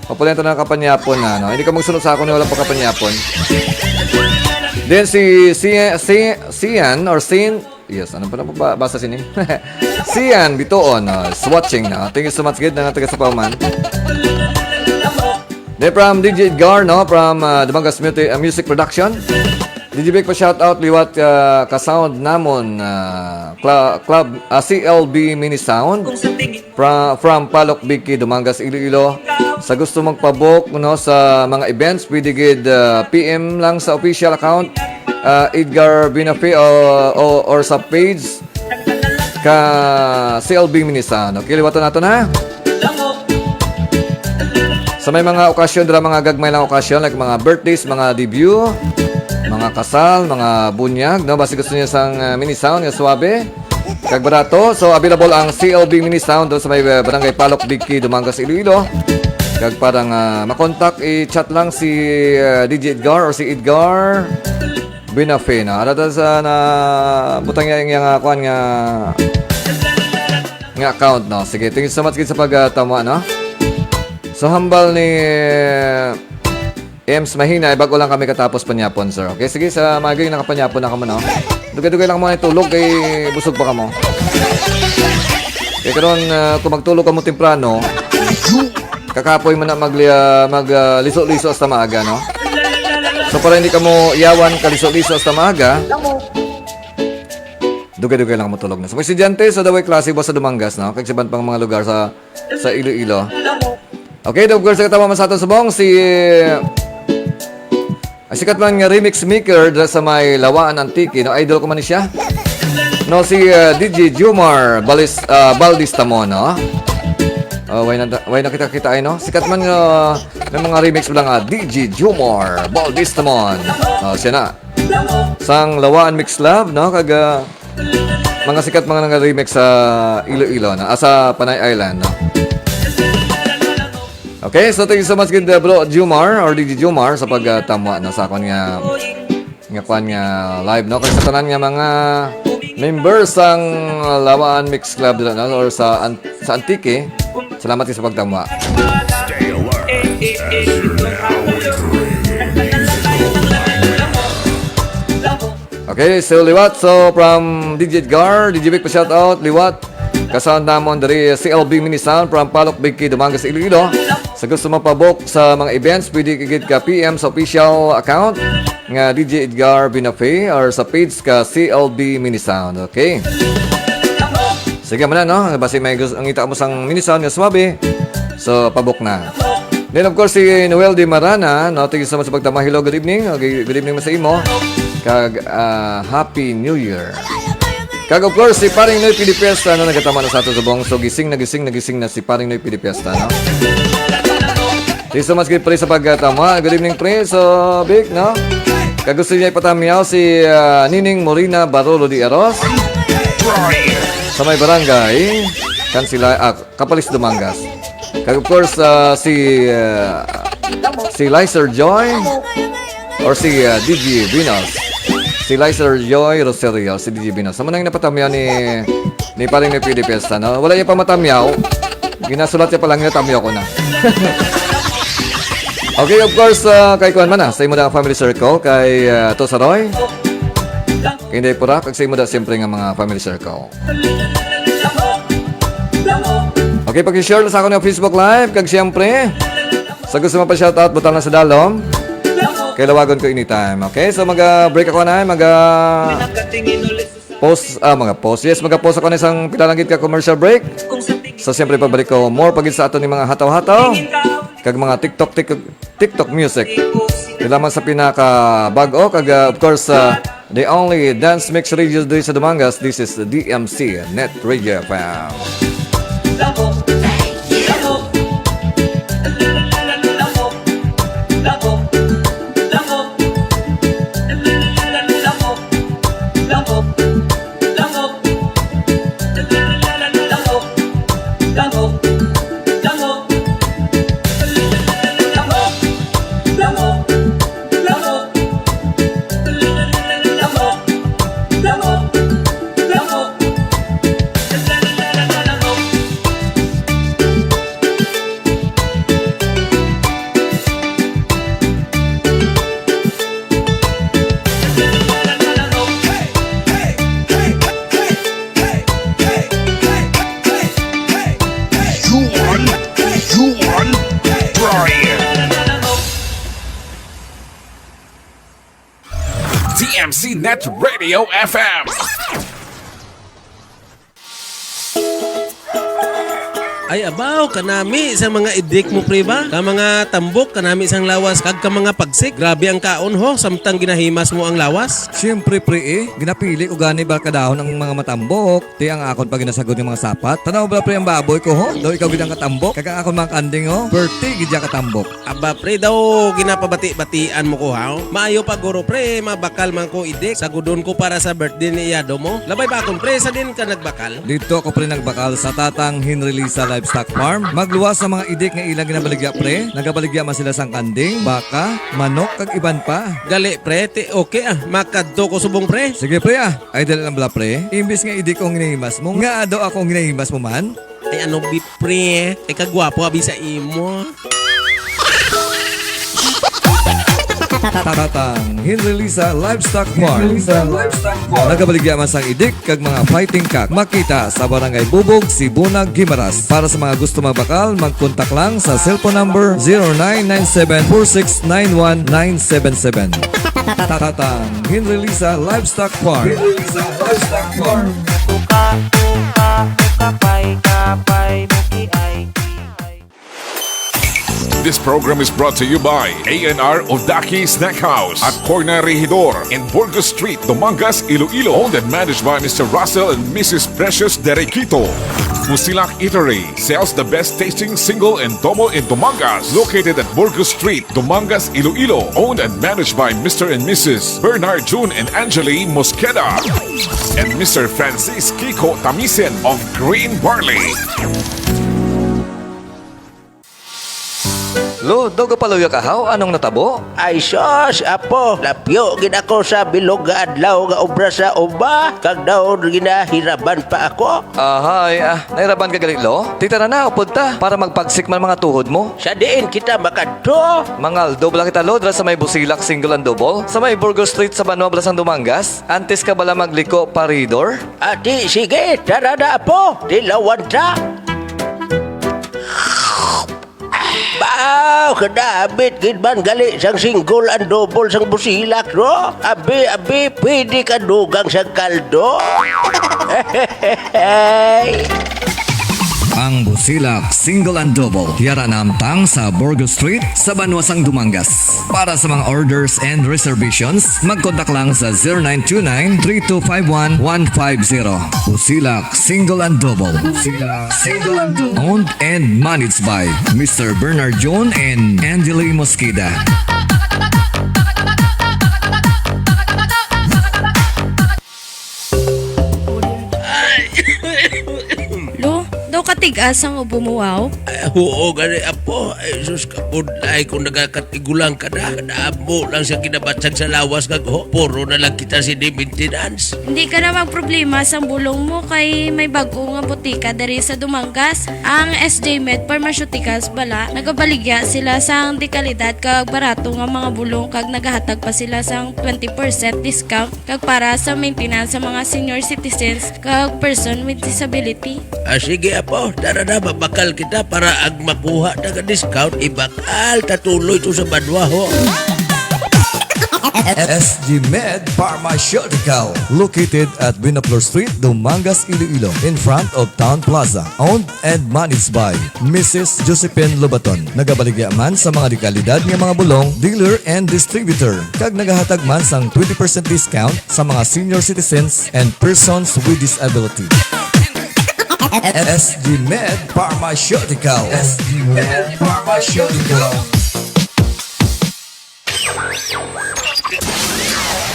Mapulento na kapanyapon na, no? Hindi ka magsunod sa ako ni wala pa kapanyapon. Then si, si, si, Sian or Sin, yes, ano pa na ba-, basa sini? Sian Bitoon, no, is watching na. Thank you so much, gid, na taga sa Pauman. Then from D J Edgar, no, from, uh, Dumangas Muti-, uh, Music Production. D J Vic, pa shout out liwat, uh, ka sound namon, uh, cla-, club, uh, C L B Mini Sound. From, from Palok Biki, Dumangas, Iloilo. Sa gusto magpabook, no, sa mga events, pwede gid, uh, P M lang sa official account, uh, Edgar Binafe, o, o, or sa page ka C L B Mini Sound. Okay, liwatan nato na. Sa may mga okasyon dira, mga gagmay lang okasyon, like mga birthdays, mga debut, mga kasal, mga bunyag, no? Basi gusto niya sang, uh, Mini Sound nga suabe kag barato. So, available ang C L B Mini Sound doon sa may, uh, Barangay Palok Biki, Dumangas, Iloilo. Kag para nga makontak, i-chat lang si, uh, D J Edgar or si Edgar Binafe, no? Ara ta sa na butang niya yung, yung, uh, kuan nga, nga account, no? Sige, thank you so much gid sa pagtama, no? So, hambal ni Ems Mahina, ay bago lang kami katapos panyapon, sir. Okay, sige, sa magay nakapanyapon na kamo, no? Dugay-dugay lang mo na tulog kay busog pa kamo. Kaya karon, ah, kung magtulog kamo temprano, kakapoy man na mag, ah, mag, ah, liso-liso hasta maaga, no? So, para hindi kamo yawan kaliso-liso hasta maaga, dugay-dugay lang mo tulog na. Sa mga estudyante, sa daway klase ba sa Dumangas, no? Kag sa iban pang mga lugar sa, sa Iloilo. Okay, the girls, sa katama man sa aton subong, si, ay, sikat man nga remix maker dira sa may Lawaan, Antique, no? Idol ko man ni siya. No, si, uh, D J Jumar Balis-, uh, Baldistamon, no? Oh, way na, way na kita kita ay, no? Sikat man nga, may mga remix lang, ah, D J Jumar Baldistamon. Oh, siya na. Sang Lawaan Mix Lab, no? Kag, ah, mga sikat mga nanga-remix sa Iloilo, no? Ah, sa Panay Island, no? Okay, so thank you so much, gid, uh, bro Jumar or D J Jumar sa pagtama na sa akon nga, nga kwan nga live, no? Kay sa tanan nga mga members sang Lawaan Mix Club dito, no? Or sa An-, sa Antique, salamat sa pagtama. Stay alert, as you're now entering a musical nightmare. Okay, so liwat. So from D J Edgar, D J Vic pa shout out, liwat. Kasound namon diri C L B Mini Sound from Palok Bigki, Dumangas, Iloilo. Sa gusto mapabook sa mga events, pwede ka gid ka P M sa official account nga D J Edgar Binafe or sa page ka C L B Mini Sound. Okay. Sige man na, no? Basi may gus-, ang ita mo sang Mini Sound nga swabe. So, pabook na. Then, of course, si Noel Di Marana, no? Thank you so much sa pagtama. Hello, good evening. Okay, good evening man sa imo. Kag, ah, Happy New Year. Kag, of course, si Paring Noy Pilipiesta, no? Nagatama na sa ato subong. So, gising na, gising na, gising na si Paring Noy Pilipiesta, no? Thank you so much, good pre, sa pagtama. Good evening, pre. So, Vic, no? Kag gusto niya ipatamyaw si, ah, Nining Morina Barolo de Aros. Sa may barangay, Kansila, ah, Kapalis, Dumangas. Kag of course, ah, si, ah, si Lizer Joy or si, ah, D J Venus. Si Lizer Joy Rosario, si D J Venus. Sa manang napatamyaw ni, ni Paring ni P D Fiesta, no? Wala niya pa matamyaw. Ginasulat niya pa lang niya, tamyaw ko na. Okay, of course, ah, kay kuan man na, sa imo na family circle, kay, ah, Tosa Roy. Kay Inday Pura, kag sa imo na siyempre nga mga family circle. Okay, pag-share lang sa akon nga Facebook Live. Kag siyempre, sa gusto mo pa shoutout, butang lang sa dalom. Kay lawagon ko anytime. Okay, so mag-break ako na. Mag-post, ah, mag-post. Yes, mag-post ako na isang pila lang gid ka commercial break. So, siyempre, pagbalik ko, more pa gid sa aton ni mga hataw-hataw. Kag mga TikTok, TikTok, TikTok music. Di lamang sa pinaka bag-o. Kag, ah, of course, ah, The only dance mix radio diri sa Dumangas, this is the D M C Net Radio F M. Juan, Juan, Brian. D M C Net Radio F M. Ay, abaw, kanami sa mga idik mo, pre, ba? Ka mga tambok, kanami sang lawas, kag ka mga pagsik. Grabe ang kaon, ho, samtang ginahimas mo ang lawas. Siyempre, pre, eh. Ginapili ko gani ba kadahon ang mga matambok. Ti ang akon pa ginasagod nga mga sapat. Tanaw bala, pre, ang baboy ko, ho. Daw ikaw gid ang katambok. Kag ang akon mga kanding, ho. Perti gid ya katambok. Aba, pre, daw ginapabati-batian mo ko, ha? Maayo pa, guro, pre, mabakal man ko idik. Sagudon ko para sa birthday ni iyado mo. Labay ba akon, pre, sa din ka nagbakal? Dito ako, pre, nagbakal sa Tatang Henry Lisa Livestock Farm. Magluwas sa mga idik nga ilang ginabaligya, pre. Nagabaligya man sila sang kanding, baka, manok, kag iban pa. Gali, pre, ti okay, ah. Makadto ko subong, pre. Sige, pre, ah. Ay, dali lang bala, pre. Imbis nga idik ko ang ginahimas mo, nga ado ako ang ginahimas mo man? Ay, ano, bi, pre? Ay, kagwapo, abi, sa imo. Tatang Henry Lisa Livestock Farm. Nagabaligya man sang idik kag mga fighting cock. Makita sa Barangay Bubog, Sibunag, Guimaras. Para sa mga gusto magbakal, magkontak lang sa cellphone number zero nine nine seven four six nine one nine seven seven. Tatang Henry Lisa Livestock Farm. Tuka, tuka, ukapay, kapay, mukiay, kiay. This program is brought to you by A N R Odaki Snack House at Corner Regidor in Burgos Street, Dumangas, Iloilo. Owned and managed by Mister Russell and Missus Precious Derequito. Busilak Eatery sells the best tasting single and double in Dumangas. Located at Burgos Street, Dumangas, Iloilo. Owned and managed by Mister and Missus Bernard June and Angeli Mosqueda and Mister Francis Kiko Tamisen of Green Barley. Lo, daw gapaluya ka, haw? Anong natabo? Ay, sus, apo, lapyo gid ako sa bilog nga adlaw nga obra sa uma, kag daw ginahiraban pa ako. Ahay, ah, nahiraban ka gali, lo? Tita na na, upod ta, para magpagsik man mga tuhod mo. Sa diin kita makadto? Mangaldo bala kita, lo, dira sa may Busilak Single and Double, sa may Burgos Street sa Banwa, Balasang Dumangas. Antes ka bala magliko pa Regidor? Ati, sige, tara na, apo, tilawan ta. Baw, kadabit gid man gali sang single and double sang Busilak, no? Abi, abi, pwede ka dugang sa kaldo. Ang Busilak Single and Double, yara namtang sa Burgos Street, sa Banwa sang Dumangas. Para sa mga orders and reservations, mag-contact lang sa zero nine two nine three two five one one five zero. Busilak Single and Double. Busilak Single and Double. Owned and managed by Mister Bernard John and Angeli Mosqueda. Lo, daw katigas ang ubo mo, wow. Ay, oo, gani, apo. Ay, sus, kabudlay kung nagakatigulang ka na. Kadamo lang sa kinabatsag sa lawas kag ho, puro na lang kita sini maintenance. Hindi ka na magproblema sang bulong mo kay may bag-o nga botika diri sa Dumangas, ang S J Med Pharmaceuticals bala. Nagabaligya sila sang dekalidad kag barato nga mga bulong kag nagahatag pa sila sang twenty percent discount kag para sa maintenance sa mga senior citizens kag person with disability. Ah, sige, apo, tara na, mabakal kita para ang makuha na nga discount, ibakal ta tuloy to sa banwa, ho. S G Med Pharmaceutical, located at Buenaflor Street, Dumangas, Iloilo, in front of Town Plaza. Owned and managed by Missus Josephine Lobaton. Nagabaligya man sa mga dekalidad nga mga bulong, dealer and distributor, kag nagahatag man sang twenty percent discount sa mga senior citizens and persons with disability. S G Med Pharmaceutical. S G Med Pharmaceutical.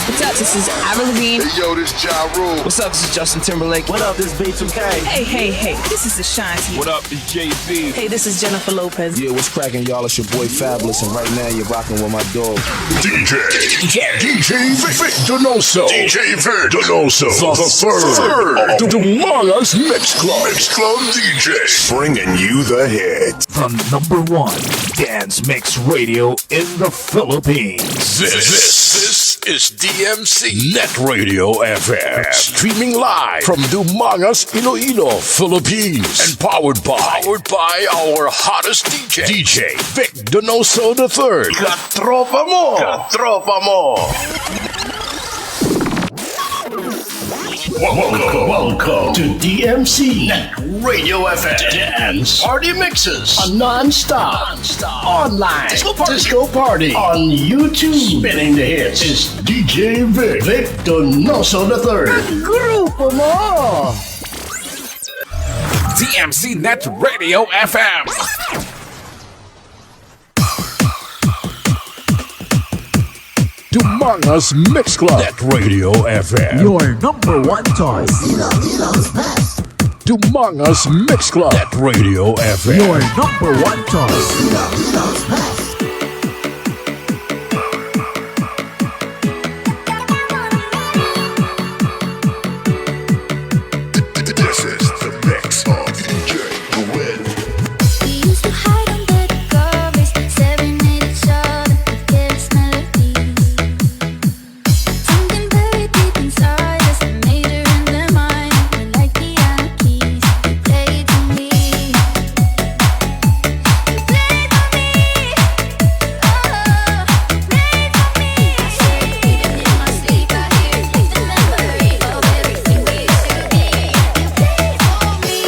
What's up? This is Avril Lavigne. Yo, this Ja Rule. What's up? This is Justin Timberlake. What up? This is Bates K. Hey, hey, hey. This is Ashanti. What up? It's Jay Z. Hey, this is Jennifer Lopez. Yeah, what's cracking, y'all? It's your boy Fabolous, and right now you're rocking with my dog. D J, D J, D J Vic, Vic Donoso, D J Vic Donoso, the third, the Dumangas Mix Club, Mix Club D J, bringing you the hits. The number one dance mix radio in the Philippines. This, this is D M C Net Radio F M, streaming live from Dumangas, Iloilo, Philippines, and powered by, powered by our hottest D J, D J Vic Donoso the third. Katropa mo, katropa mo. Welcome, welcome to D M C Net Radio F M Dance Party Mixes, a non-stop, non-stop online disco party, disco party on YouTube. Spinning the hits is D J Vic, Vic Donoso the third. Grupo mo! D M C Net Radio F M. Dumangas Mix Club. Net Radio F M. Your number one choice. Dumangas Mix Club. Net Radio F M. Your number one choice. This is the mix of D J Gwen. We used to hide under the covers, staring at each other with careless melodies. Something buried deep inside us, a major in their mind. We're like piano keys, you play it for me. You play it for me. Oh, you play it for me. I swear, even in my sleep, I hear the memory of everything we used to be. You play it for me.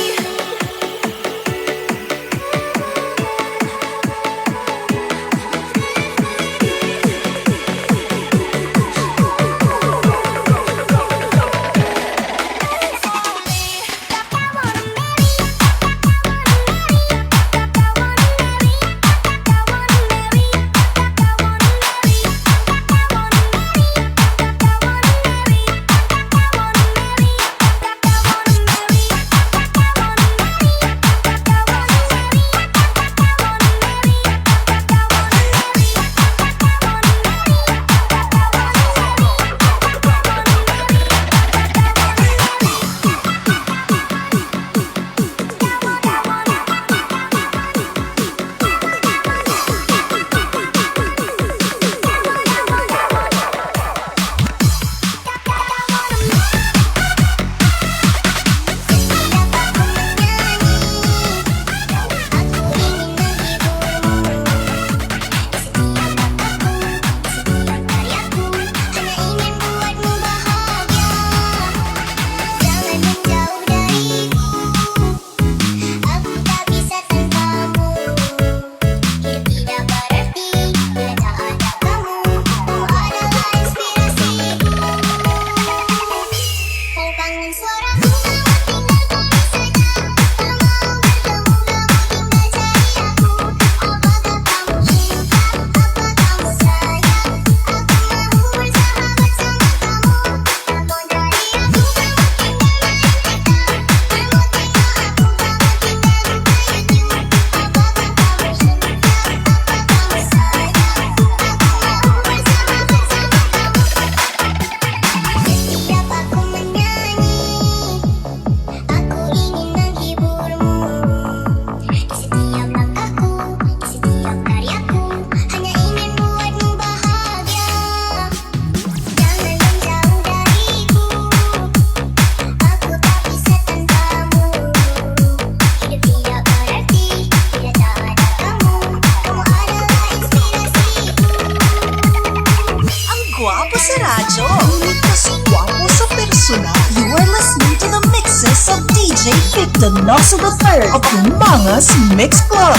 Donoso the third of Mangas Mix Club.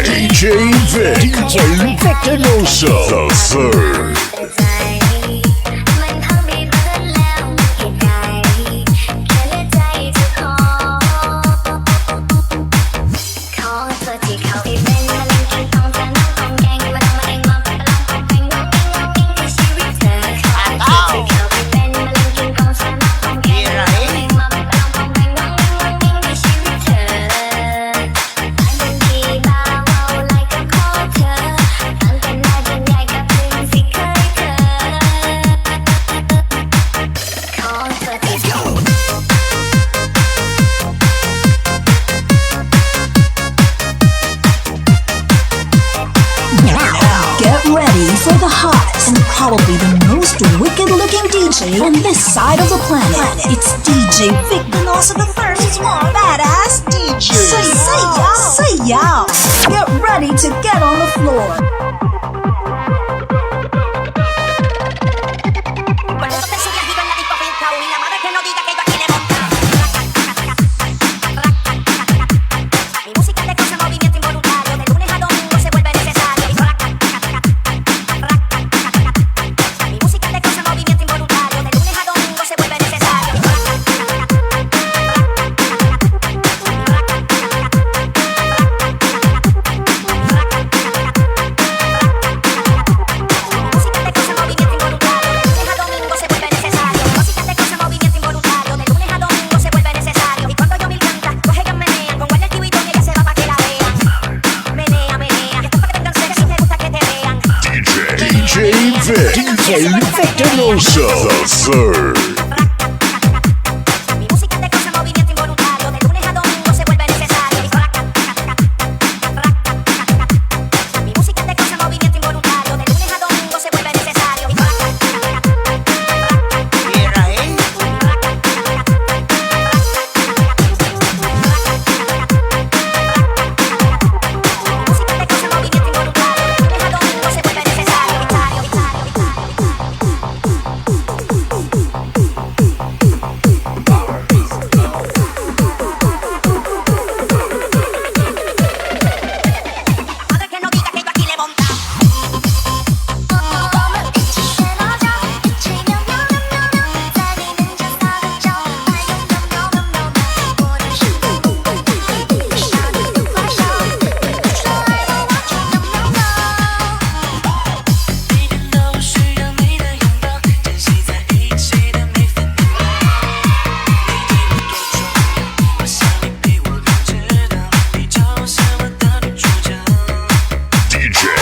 D J Vic, D J Vic Denoso, the third. Now, get ready for the hottest and probably the most wicked looking D J on this side of the planet. It's D J Vic Denoso the third, one badass D J. Say, say yo, say yo. Get ready to get on the floor. D J Vic, D J Vic Denoso, the third.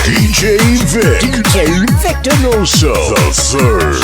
D J Vic, D J Vic Denoso, the third.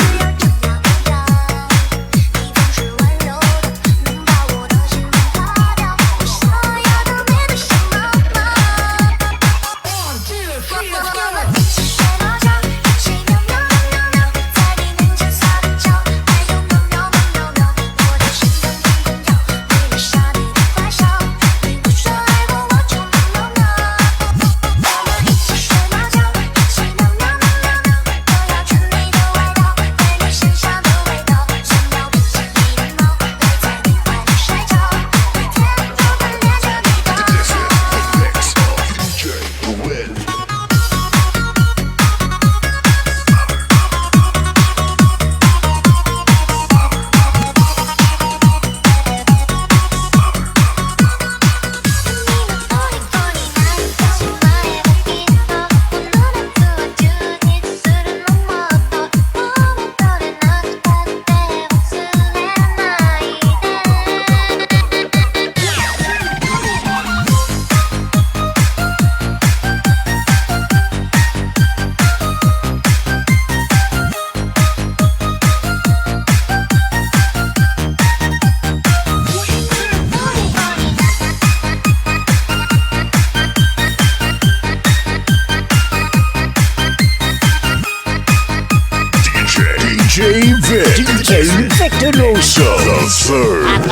D J Victor Loso. The Surge.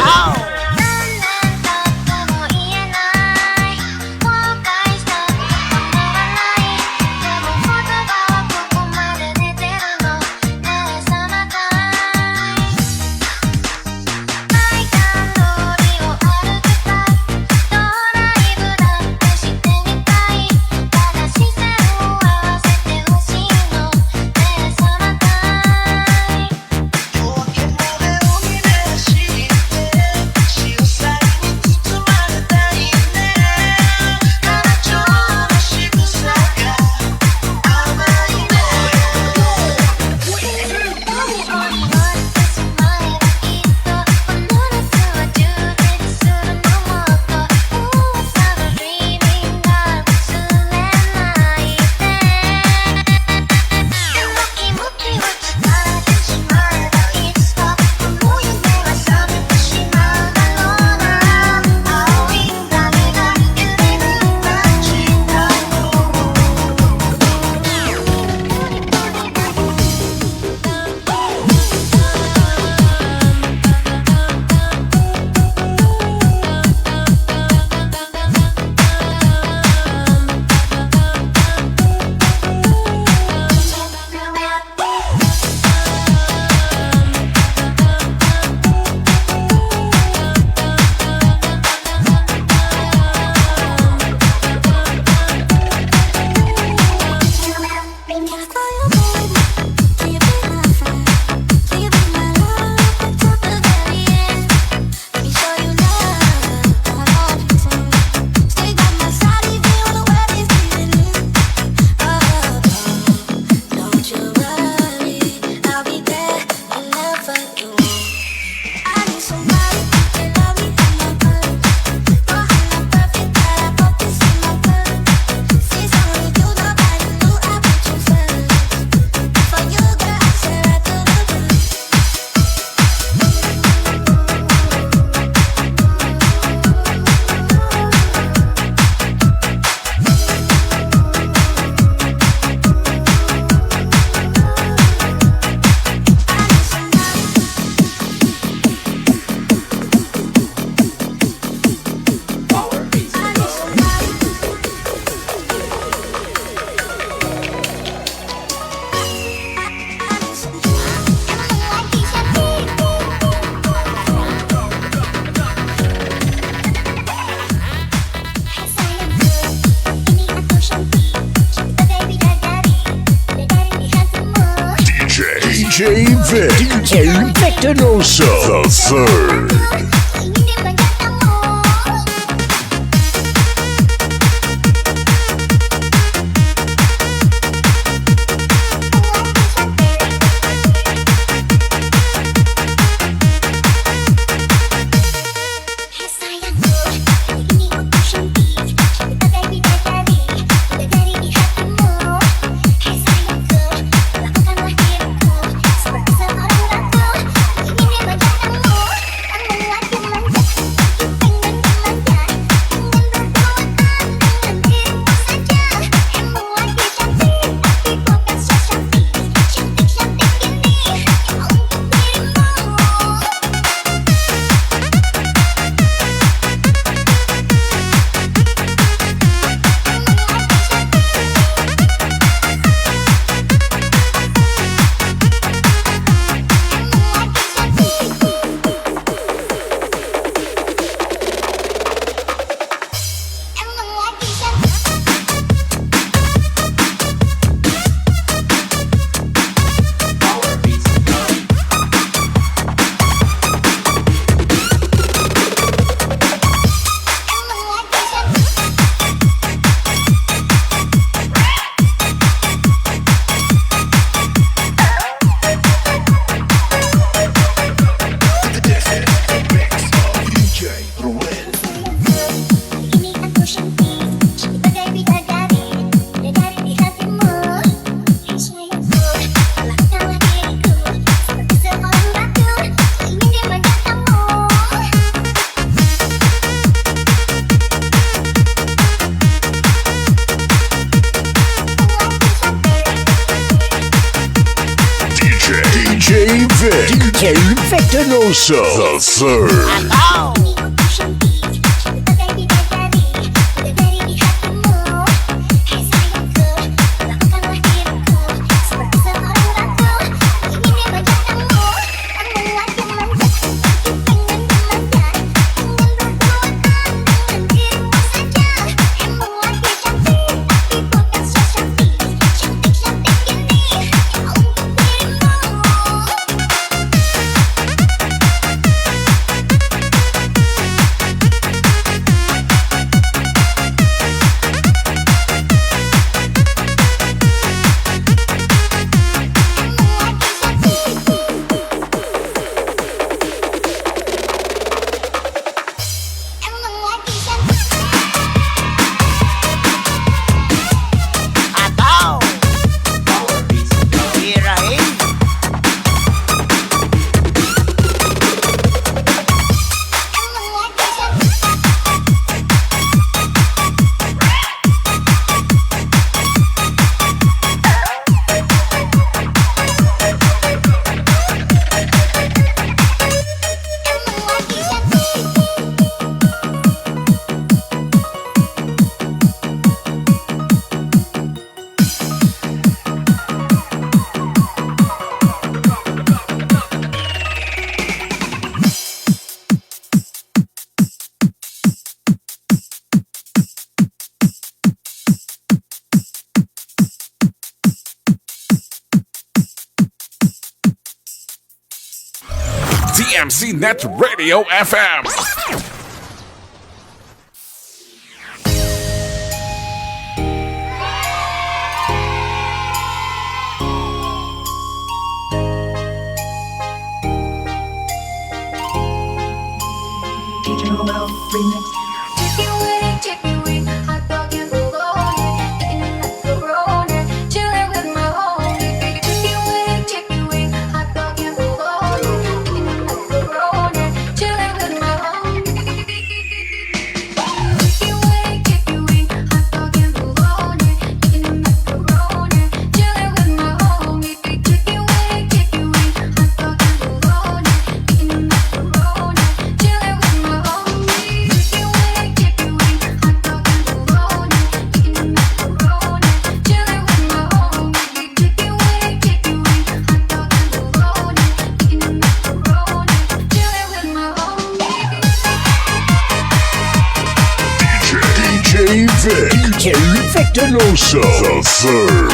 D J, D J Vic, D J Victor Loso, The Surge. D J Victor Loso, the third. D M C Net Radio F M. D J Vic, D J Victor Loso, the third.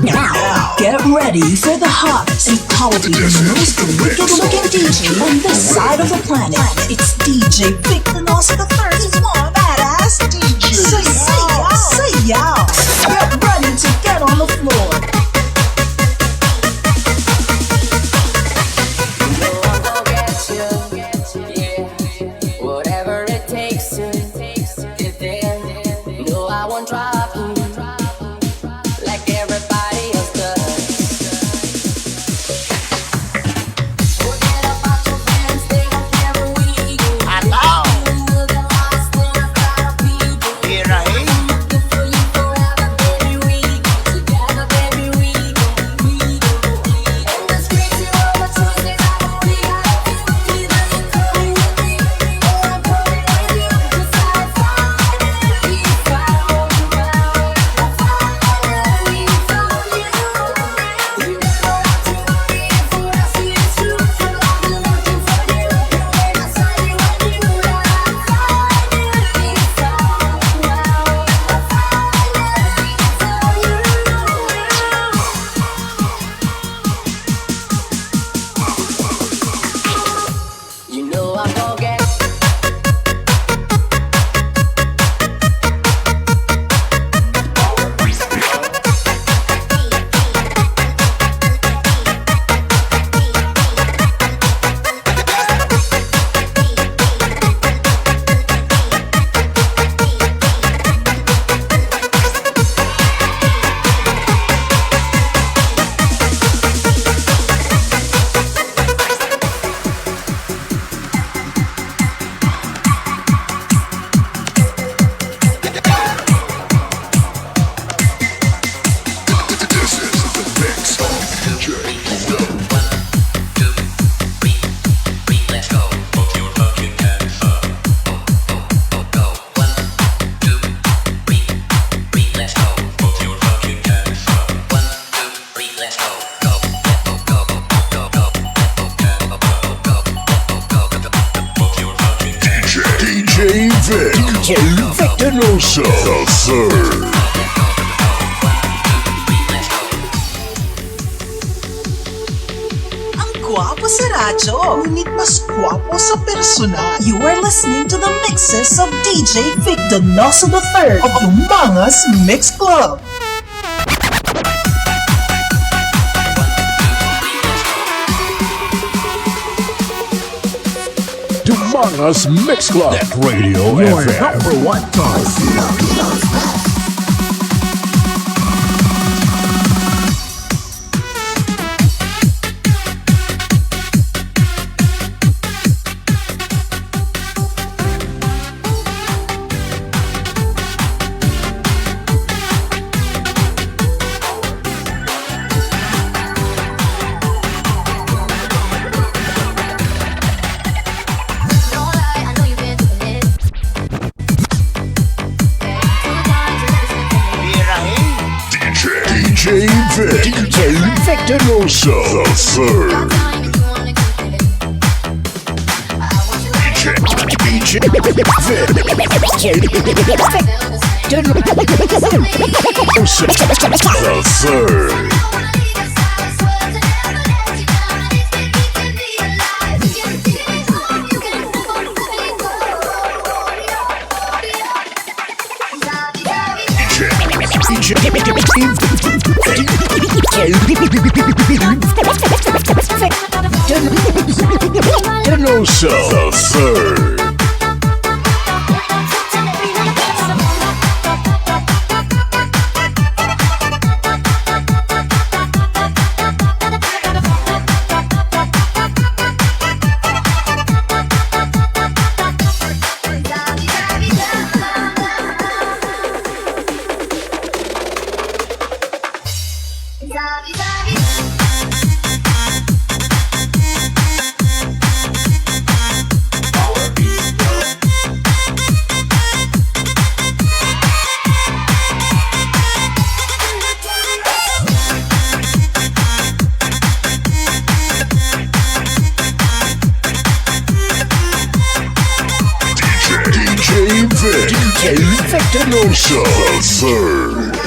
Now, get ready for the hottest, the coldest, the most wicked looking D J on this side of the planet. It's D J Victor Loso the third is one badass D J. Say yeah, say yeah. Get ready to get on the floor. Whatever it takes to get there. No, I won't drop you like everybody else does. Forget about your friends, they don't care who we go. Hello. You're the last thing I've got of people. Here I am. I'm looking for you forever, baby, we go. Seltzer. Ang gwapo sa radyo, ngunit mas gwapo sa personal. You are listening to the mixes of D J Vic Donoso the third of Dumangas Mix Club. Dumangas Mix Club. Net Radio Your F M. Number one choice. D J, D J Vic, D J Victor Rosso, the third. D J, D J Vic, the third. Denoso the third. D J Vic, D J Vic Denoso, the third.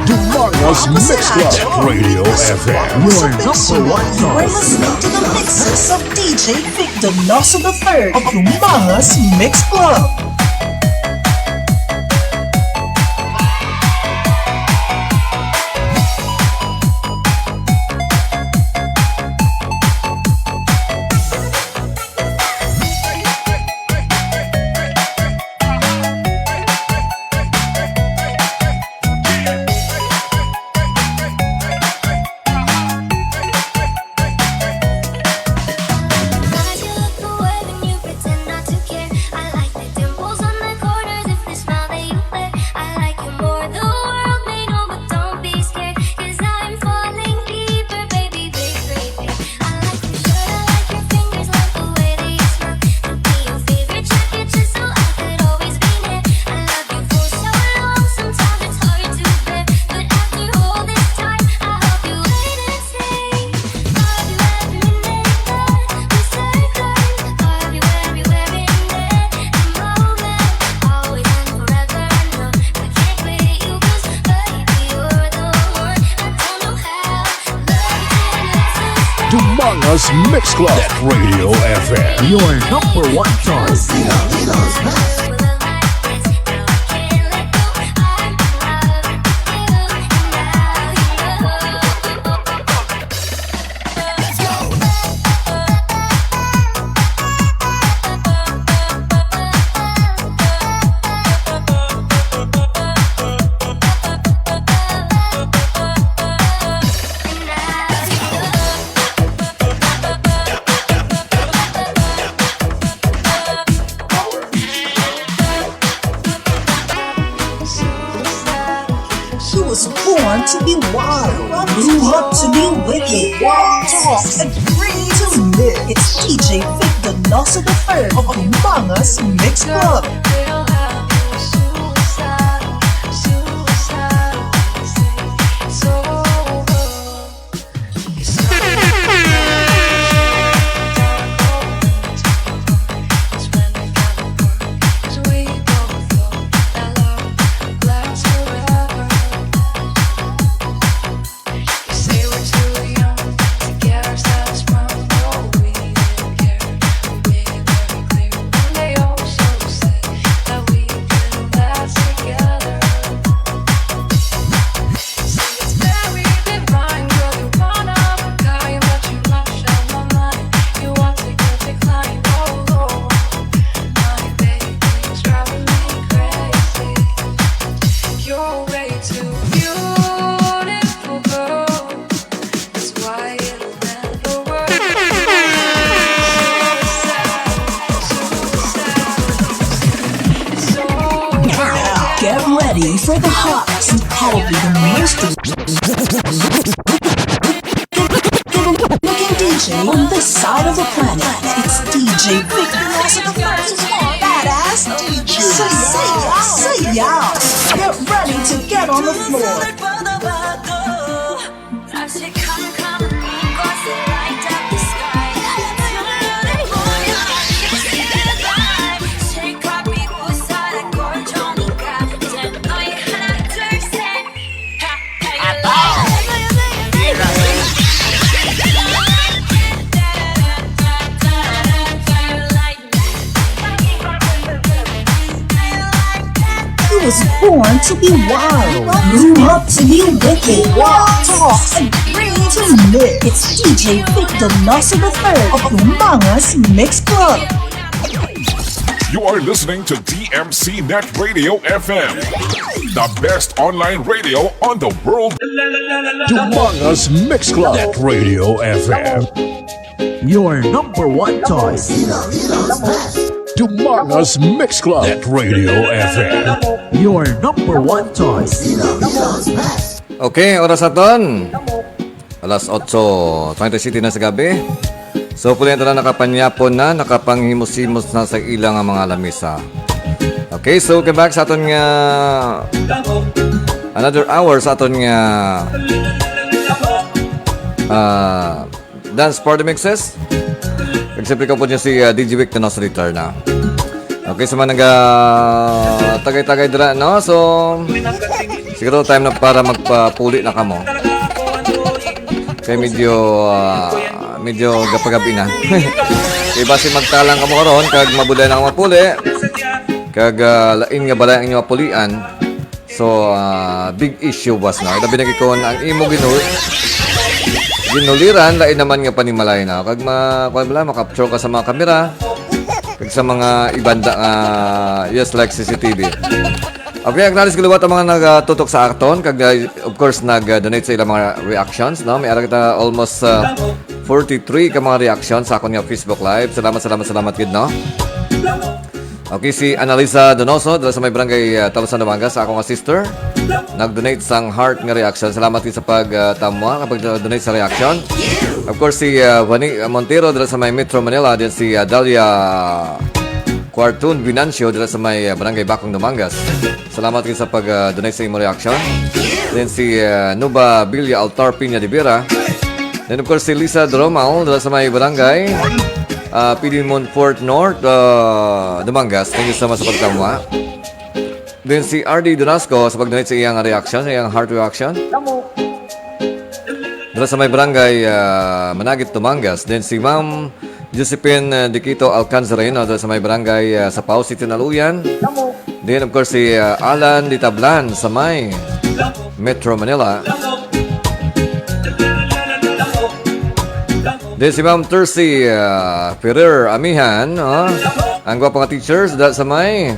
Dumangas Mix Club, Radio F M. Your number one choice. You are listening to the mixes of D J Vic Denoso the third of Dumangas Mix Club. Dumangas Mix Club, Net Radio F M. Your number one choice. He was born to be wild, grew up to be wicked, talk and free to It's D J Vic Donoso the third of Mangas Mix Club. Now, get ready for the hottest and probably the most looking D J on this side of the planet. It's D J Victor Nelson, the fastest badass D J. Say yeah, say yeah. Get ready to get on the floor. He was born to be wild, grew up to be wicked, talk and bring to live. It's D J Victor Nelson the third of Mangas Mix Club. You are listening to D M C Net Radio F M, the best online radio on the world. Dumangas Mix Club at Radio F M. Your number one choice. Dumangas Mix Club at Radio F M. Your number one choice. Okay, oras aton. Alas otso twenty-sete na sa gabi. So, puli na nakapanyapon na, nakapanghimusimos na sa ila nga mga lamisa. Okay, so, welcome back sa aton nga another hour sa aton nga ah, dance party mixes. Kag siyempre ko po niya si ah, D J Vic na sa guitar na. Okay, sa mga naga-tagay-tagay dira, no? So, siguro time na para magpapuli na kamo. Kay medyo, ah, medyo gapagabi na. Kay basi magtalang kamo karon, kag mabulay na kamo puli. Kag ah, lain nga balay ang inyo mapulian. So, ah, big issue, boss, no? Labi na gid kon ang imo ginu ginuliran, lain naman nga panimalay na. Kag ma kuwan bala, makapture ka sa mga kamera. Kag sa mga ibanda nga, yes, like C C T V. Okay, acknowledge ko liwat ang mga nagatutok sa aton. Kag, ah, of course, nag-donate sa ilang mga reactions, no? May ara kita almost ah, forty-three ka mga reactions sa akon nga Facebook Live. Salamat, salamat, salamat gid, no? Okay, si Annalisa Donoso, dala sa may barangay uh, Talusan, Dumangas, sa ako nga sister. Nag-donate sang heart nga reaction. Salamat gid sa pag uh, tamwa, pag-donate sa reaction. Of course, si uh, Vani Montero, dala sa may Metro Manila. Din si uh, Dalia Quartun Vinancio, dala sa may uh, barangay Bakong, Dumangas. Salamat gid sa pag-donate sa imo reaction. Then si uh, Nuba Bilya Altar Piña de Vera. Then of course si Lisa Dromal dala sa may barangay uh, Pidimon Fort North, uh, Dumangas. Thank you so much sa pagkamwa. Then si R D Donasco sa pag-donate sa iyang reaction, sa iyang heart reaction. Dala sa may barangay uh, Managit, Dumangas. Then si Ma'am Josephine uh, Diquito Alcanzareno dala sa may barangay uh, Sapao City, Naluyan. Then of course si uh, Alan Ditablan sa may Metro Manila. Then si Ma'am Tercy uh, Ferrer Amihan, oh, ang gwapo nga teachers dala sa may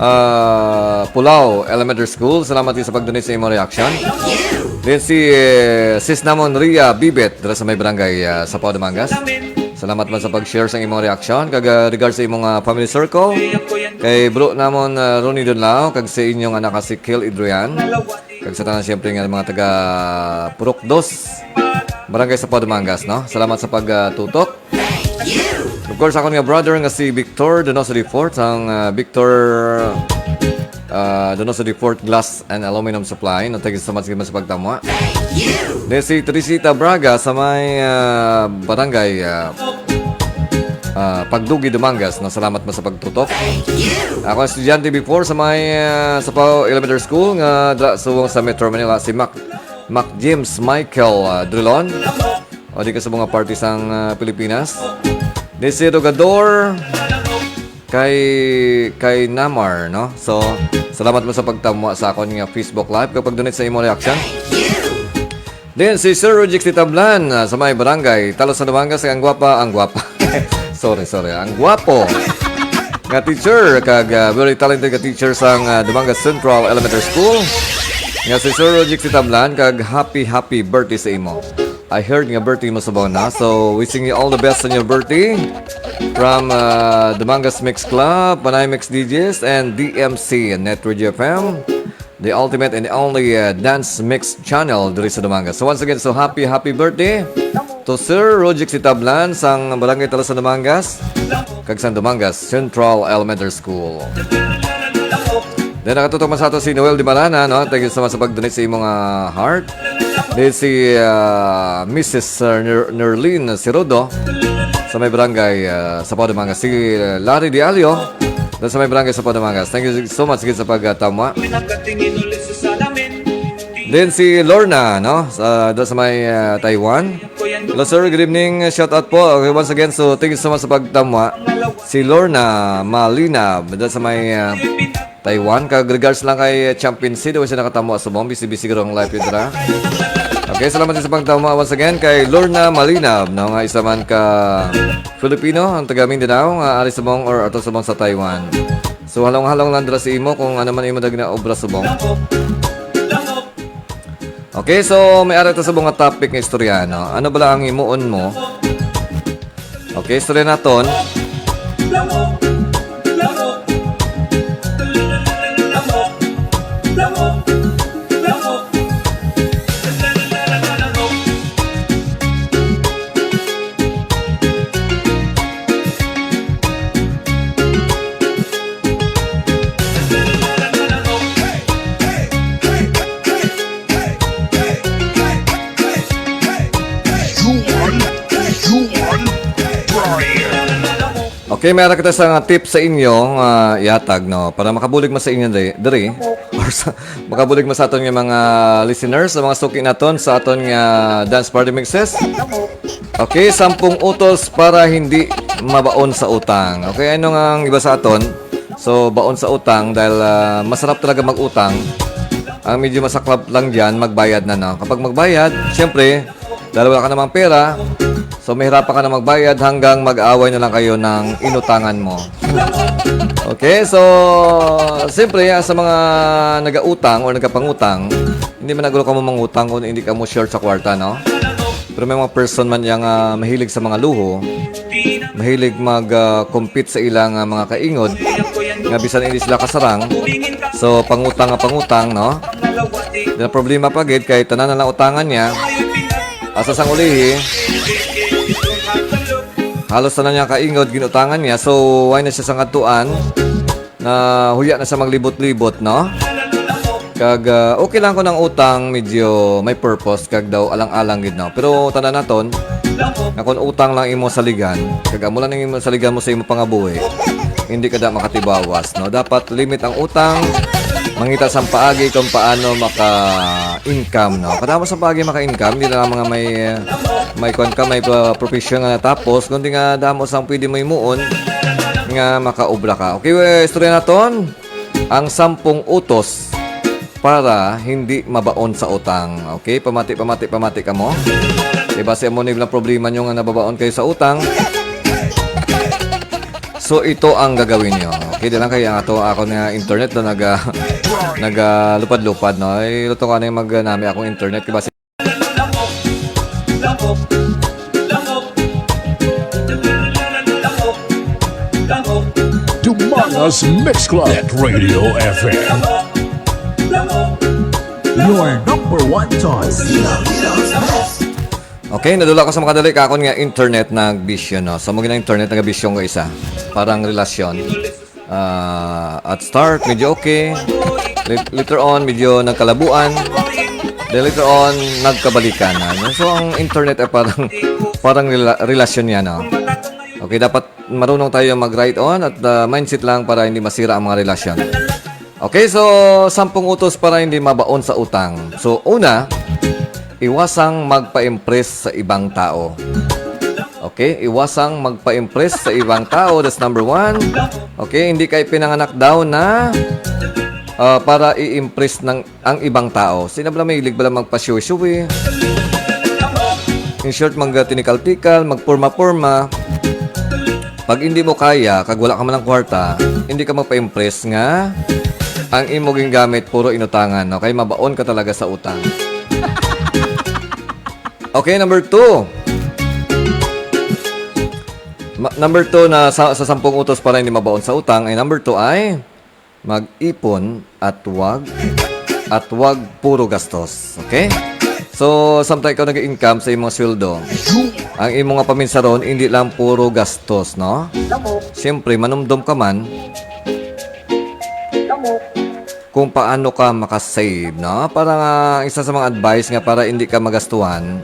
uh, Pulao Elementary School. Salamat din sa pag-donate sa imong reaction. Then si uh, sis namon Ria Bibet dala sa may barangay uh, Sapao, Dumangas. Salamat man sa pag-share sa imong reaction kag uh, regard sa imong uh, family circle. Kay bro namon uh, Ronnie Dunlao kag sa inyong anak nga si Kel Adrian. Kag sa tanan siyempre nga mga taga Purok Dos. Barangay Sapaw, Dumangas, no? Salamat sa pagtutok. Of course, akon nga brother nga si Victor Donoso the fourth, ang, ah, Victor, ah, Donoso the fourth Glass and Aluminum Supply, no? Thank you so much sa pagtama. Then si Teresita Braga sa may, ah, barangay, ah, ah, Pagdugi, Dumangas, no? Salamat mo sa pagtutok. Ako ang estudyante before sa may, ah, Sapaw Elementary School nga dra subong sa Metro Manila, si Mac Mac James Michael, ah, Drilon. O di ka sa mga party sang, ah, Pilipinas. Desirogador kay, kay Namar, no? So, salamat mo sa pagtamwa sa akon nga Facebook Live kag pag-donate sa imo reaction. Then si Sir Rujix Titablan, ah, sa may barangay Talos sa Dumangas, ang gwapa, ang gwapa. Sorry, sorry. Ang gwapo nga teacher kag, ah, very talented nga teacher sang, ah, Dumangas Central Elementary School nga si Sir Rujix Titablan, kag happy, happy birthday sa imo. I heard nga birthday mo subong na. So, wishing you all the best on your birthday. From, uh, Dumangas Mix Club, Panay Mix D Js, and D M C, Net Radio F M, the ultimate and only, uh, dance mix channel diri sa Dumangas. So, once again, so happy, happy birthday to Sir Rojix Itablan sang Barangay Talos sa Dumangas kag sang Dumangas Central Elementary School. Then, nakatutok man sa ato si Noel Dimarana, no? Thank you so much sa pag-donate sa imong, ah, heart. Then si, ah, Missus, ah, Ner-, Nerlin Sirodo sa may barangay, ah, Sapaw, Dumangas. Si, ah, Larry Dialio, doon sa may barangay Sapaw, Dumangas. Thank you so much, sige, sa pagtama. Then si Lorna, no? Sa, doon sa may, ah, Taiwan. Hello, sir. Good evening. Shout out po. Okay, once again, so thank you so much sa pagtama. Si Lorna Malina, doon sa may, ah, Taiwan. Kag regards lang kay Champion Sid, wala siya nakatamo subong, busy-busy karong life yun, dira. Okay, salamat sa pagtama once again kay Lorna Malinab, no, nga isa man ka Filipino, ang taga Mindanao, nga ari subong or ato subong sa Taiwan. So, halong-halong lang dira sa imo kung ano man imo dag na obra subong. Okay, so may ara ta subong nga topic nga istorya, no? Ano bala ang himuon mo? Okay, istorya naton. Okay, may ara kita sa nga tip sa inyo nga ihatag, no, para makabulig man sa inyo diri, diri, or sa, makabulig man sa aton nga mga listeners, sa mga suki naton sa aton nga dance party mixes. Okay, sampung utos para hindi mabaon sa utang. Okay, ano nga ang iba sa aton? So, baon sa utang dahil, ah, masarap talaga mag-utang. Ang medyo masaklap lang diyan, magbayad na, no? Kapag magbayad, siyempre, dahil wala ka namang pera, so mahirapan ka na magbayad hanggang mag-away na lang kayo ng inutangan mo. Okay, so, siyempre, ah, sa mga nagautang or nagapangutang, hindi man nagulo ka mo mangutang kung hindi ka mo short sa kwarta, no? Pero may mga person man yang, ah, mahilig sa mga luho, mahilig mag, ah, compete sa ilang, ah, mga kaingod, nga bisan hindi sila kasarang, so pangutang nga pangutang, no? Then ang problema pa gid kay tanan na lang utangan niya. Asa sang ulihi, halos tanan niya kaingod ginutangan niya, so why na siya sa ngadtuan? Na huya na siya maglibot-libot, no? Kag, ah, okay lang kung ang utang medyo may purpose kag daw alang-alang gid, no? Pero tanan naton, nga kung utang lang imo saligan, kag amo lang imo saligan mo sa imo pangabuhi, hindi ka da makatibawas, no? Dapat limit ang utang, mangita sang paagi kung paano maka-income, no? Kadamo sa paagi maka-income, di na lang mga may, may kwan ka, may, ah, profession nga natapos, kundi nga damo sang pwede mo himuon nga makaobra ka. Okay, we, istorya naton ang sampung utos para hindi mabaon sa utang. Okay, pamati, pamati, pamati ka mo. Diba, si amo ni lang problema nyo nga nababaon kayo sa utang. So, ito ang gagawin nyo. Okay, di lang kaya nga to, ako nga internet do naga, nagalupad-lupad, no? Ay, luto ko ano yung mag, nami akong internet. Diba, si Dumangas Mix Club at Radio F M. Your number one choice. Okay, nadula ko sa makadali ka akon nga internet nagbisyo, no? So, mo gina internet nagbisyo ko isa. Parang relasyon. Ah, at start, medyo okay. Lit- later on, medyo nagkalabuan. Then later on, nagkabalikan na, no? So, ang internet ay parang, parang rela- relasyon niya, no? Okay, dapat marunong tayo mag-right on at ah, mindset lang para hindi masira ang mga relasyon. Okay, so sampung utos para hindi mabaon sa utang. So, una, iwasang magpa-impress sa ibang tao. Okay, iwasang magpa-impress sa ibang tao. That's number one. Okay, hindi kay pinanganak daw na ah, para i-impress ng ang ibang tao. Sino bala mahilig bala magpasuwi-suwi? In short, magtinikal-tikal, magporma-porma. Pag hindi mo kaya, kag wala ka man ng kwarta, hindi ka magpa-impress nga ang imo gingamit puro inutangan, no? Kay mabaon ka talaga sa utang. Okay, number two. Ma- number two na sa, sa sampung utos para hindi mabaon sa utang ay number two ay mag-ipon at wag, at wag puro gastos. Okay? So, samtang ikaw nag-income sa imong sweldo, ang imo nga paminsaron, hindi lang puro gastos, no? Siyempre, manumdom ka man kung paano ka makasave, no? Para nga, isa sa mga advice nga para hindi ka magastuhan,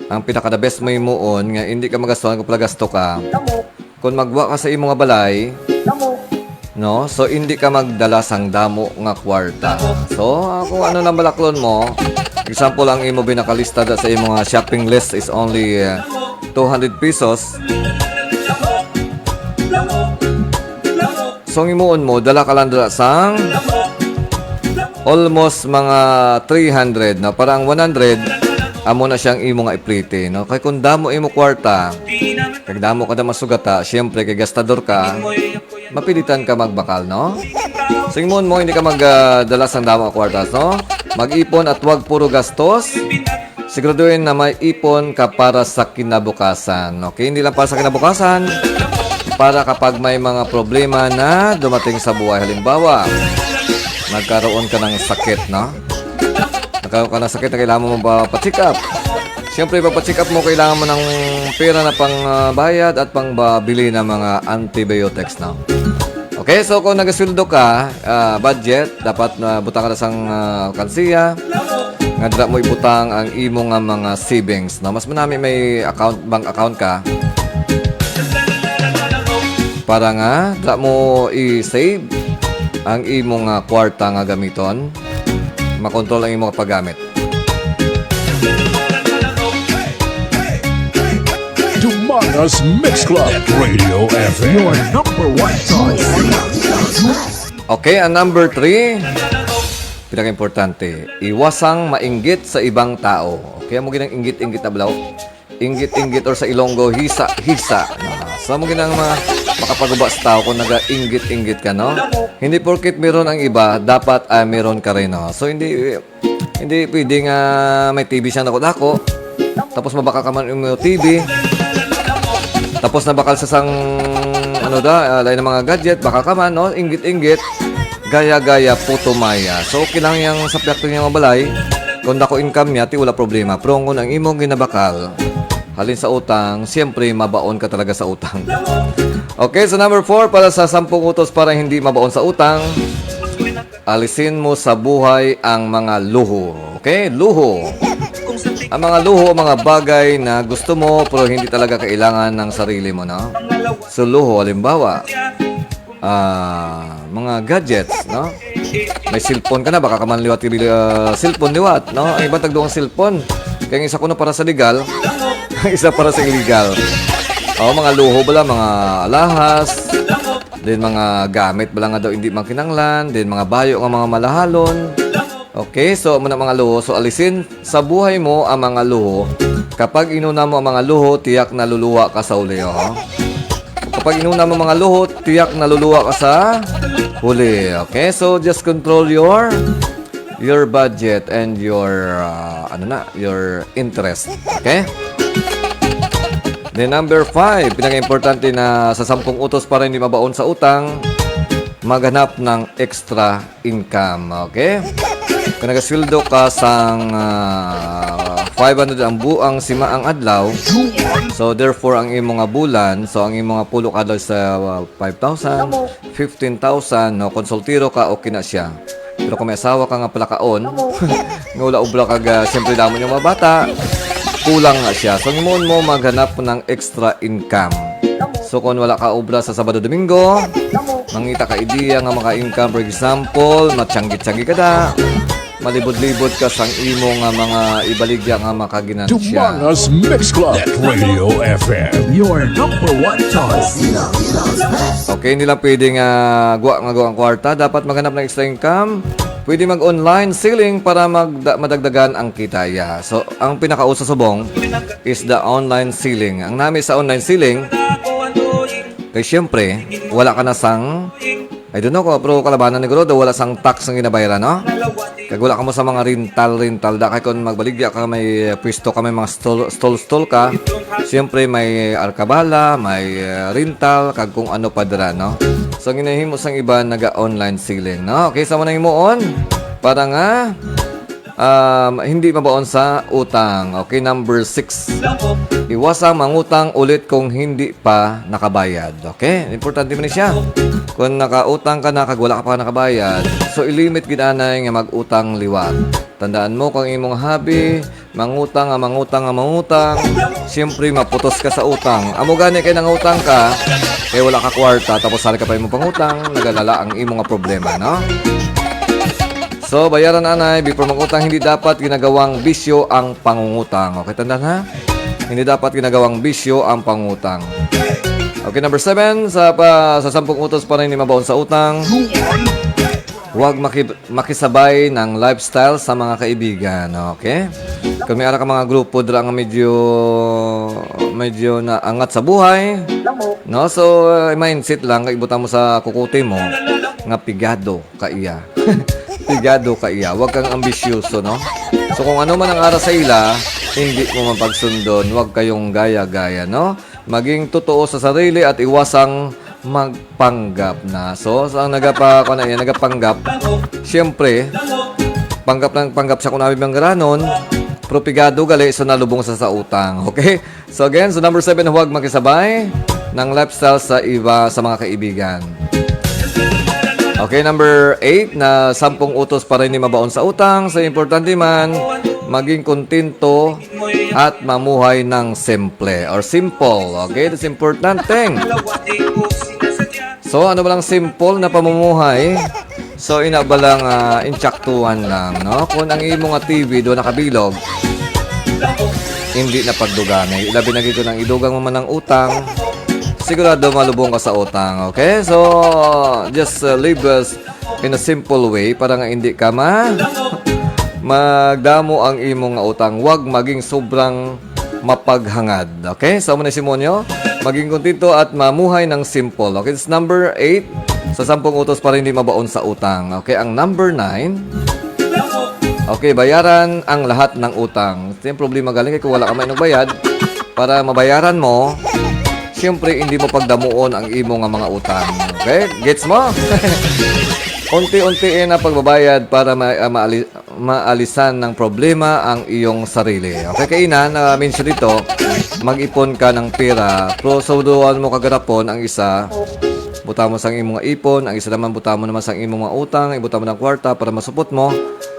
ang pinaka-the best mo himuon nga hindi ka magastuhan kung palagasto ka, kung magwa ka sa imo nga balay, no? So, hindi ka magdala sang damo nga kwarta. So, ah, kung ano lang balaklon mo, example, ang imo binakalista da sa imo nga shopping list is only uh, two hundred pesos. So, ang himuon mo, dala ka lang dala sang almost mga three hundred, no? Para ang one hundred, amo na siyang imo nga iplete, no? Kay kung damo imo kwarta, kag damo ka na masugata, siyempre, kay gastador ka, mapilitan ka magbakal, no? Singmon mo, hindi ka magdala sang damo nga kwartas, no? Mag-ipon at wag puro gastos. Siguraduhin na may ipon ka para sa kinabukasan. Okay, hindi lang para sa kinabukasan, para kapag may mga problema na dumating sa buhay. Halimbawa, nagkaroon ka ng sakit, no? Nagkaroon ka ng sakit na kailangan mo magpa-check up. Siyempre, pagpa-check up mo, kailangan mo ng pera na pang ah, bayad at pang ba- bili ng mga antibiotics, no? Okay, so kung nagasweldo ka, ah, budget, dapat na butang ka na sang ah, alkansiya. Nga dira mo ibutang ang imo nga mga savings, no? Mas manami may account, bank account ka para nga dira mo i-save ang imo nga kwarta nga gamiton. Makontrol ang imo paggamit. Dumanas Mix Club Radio F M. Your number one choice. Okay, ang number three, pinaka-importante, iwasang mainggit sa ibang tao. Okay, mo ginang inggit-inggit na balaw. Inggit-inggit or sa Ilonggo, hisa-hisa. Ah, so, mo ginang mga makapaguba sa tao kung naga-inggit-inggit ka, no? Hindi porkit meron ang iba, dapat ah, meron ka rin, no? So, hindi hindi pwede nga may T V siyang dako-dako. Tapos mabakal ka man yung T V. Tapos nabakal sa sang ano da, ah, lain ng mga gadget, bakal ka man, no? Inggit-inggit. Gaya-gaya, puto maya. So, okay lang yung sa piyakto niya mabalay. Kung dako income niya, ti wala problema. Pero kung ang imong ginabakal, halin sa utang, siyempre, mabaon ka talaga sa utang. Okay, so number four, para sa sampung utos para hindi mabaon sa utang. Alisin mo sa buhay ang mga luho. Okay? Luho. Ang mga luho, mga bagay na gusto mo pero hindi talaga kailangan ng sarili mo, no? So, luho, halimbawa, ah, mga gadgets, no? May cellphone ka na, baka ka man liwat yung ah, cellphone liwat, no? Ang iba tagduang cellphone. Kaya ang isa ko na para sa legal, ang isa para sa illegal. O, mga luho bala, mga alahas, din mga gamit bala nga daw hindi man kinanglan, din mga bayo nga mga malahalon. Okay, so amo na mga luho. So alisin sa buhay mo ang mga luho. Kapag inuna mo ang mga luho, tiyak na luluwa ka sa huli, oh. Kapag inuna mo ang mga luho, tiyak na luluwa ka sa huli. Okay, so just control your your budget and your uh, ano na, your interest. Okay? Then number five, pinaka-importante na sa sampung utos para hindi mabaon sa utang, maghanap ng extra income. Okay? Kung nagasweldo ka sang ah, five hundred ang buang sima ang adlaw. So therefore ang imo nga bulan, so ang imo nga pulo ka adlaw sa uh, five thousand, fifteen thousand, no, kung soltero ka, okay na siya. Pero kung may asawa ka nga palakaon, nga wala obra kag uh, siyempre damo niya mga bata, kulang na siya. So ang imo mo maghanap ng extra income. So kung wala ka obra sa Sabado Domingo, mangita ka ideya nga maka-income, for example, matsanggi-tsanggi ka da, malibod-libod ka sang imo nga mga ibaligya nga makaginansya. Dumangas Mix Club at Radio F M, your number one choice. Okay, hindi lang pwede nga gwa nga gwa ang kwarta, dapat maghanap ng extra income. Pwede mag-online selling para magda- madagdagan ang kita. Yeah. So, ang pinakausa subong is the online selling. Ang nami sa online selling, kay siyempre, wala ka na sang, I don't know kung pero kalabanan ni Guro, wala sang tax ang ginabayaran, no? Kag wala ka mo sa mga rental, rental. Da kay kung magbaligya ka, may uh, pwesto ka, may mga stall, stall, stall ka. Siyempre, may arkabala, may uh, rental, kag kung ano pa dira, no? So, ang ginahimo sang iba, naga-online selling, no? Okay, sa manang himuon, para nga um, hindi mabaon sa utang. Okay, number six. Iwasang mangutang ulit kung hindi pa nakabayad. Okay? Importante man ni siya. Kung nakautang ka na kag wala ka pa nakabayad, so ilimit gid anay nga mag-utang liwat. Tandaan mo kung imong hobby, mangutang nga mangutang nga mangutang, siyempre maputos ka sa utang. Amo gani kay nangutang ka, kay wala ka kwarta, tapos sali ka pa imong pangutang, nagalala ang imong nga problema, no? So, bayaran anay, before mangutang, hindi dapat ginagawang bisyo ang pangungutang. Okay, tandaan ha? Hindi dapat ginagawang bisyo ang pangutang. Okay, number seven, sa pa, sa sampung utos para hindi mabaon sa utang. Huwag maki- makisabay ng lifestyle sa mga kaibigan, okay? Kung may ara ka mga grupo dira nga medyo medyo naangat sa buhay, no? So, uh, mindset lang kay ibutang mo sa kukuti mo nga pigado ka iya. Pigado ka iya. Huwag kang ambisyoso, no? So, kung ano man ang ara sa ila, hindi mo mapagsundon. Huwag kayong gaya-gaya, no? Maging totoo sa sarili at iwasang magpanggap na. So, sa ang nagapa-, kuwan na yan, nagapanggap, siyempre, panggap lang, panggap siya kung abi manggaranon, pero pigado gali, so nalubong sa, sa utang. Okay? So again, so number seven, huwag makisabay ng lifestyle sa iba, sa mga kaibigan. Okay, number eight, na sampung utos para hindi mabaon sa utang. So, importante man, maging kontento at mamuhay ng simple or simple. Okay, that's important thing. So, ano ba lang simple na pamumuhay? So, ina ba lang ah, intsaktuhan lang, no? Kung ang imo nga T V do nakabilog, hindi na pagdugani. Ilabi na gid kung ang idugang mo man ang utang, sigurado malubong ka sa utang, okay? So, just uh, live us in a simple way para nga hindi ka ma magdamo ang imo nga utang. Wag maging sobrang mapaghangad. Okay? So, amo na si Monyo. Maging kontento at mamuhay ng simple. Okay? It's number eight sa sampung utos para hindi mabaon sa utang. Okay? Ang number nine, okay, bayaran ang lahat ng utang. Ito yung problema galing kay kung wala ka mainog bayad, para mabayaran mo, siyempre, hindi mo pagdamuon ang imo nga mga utang. Okay? Gets mo? Unti-unti na pagbabayad para ma- ah, maali- maalisan ng problema ang iyong sarili. Okay, kaina na-mention dito, mag-ipon ka ng pera. Pero suduan mo kagarapon ang isa, buta mo sang imong ipon, ang isa naman buta mo naman sang imong mga utang, ibuta mo ng kwarta para masupot mo,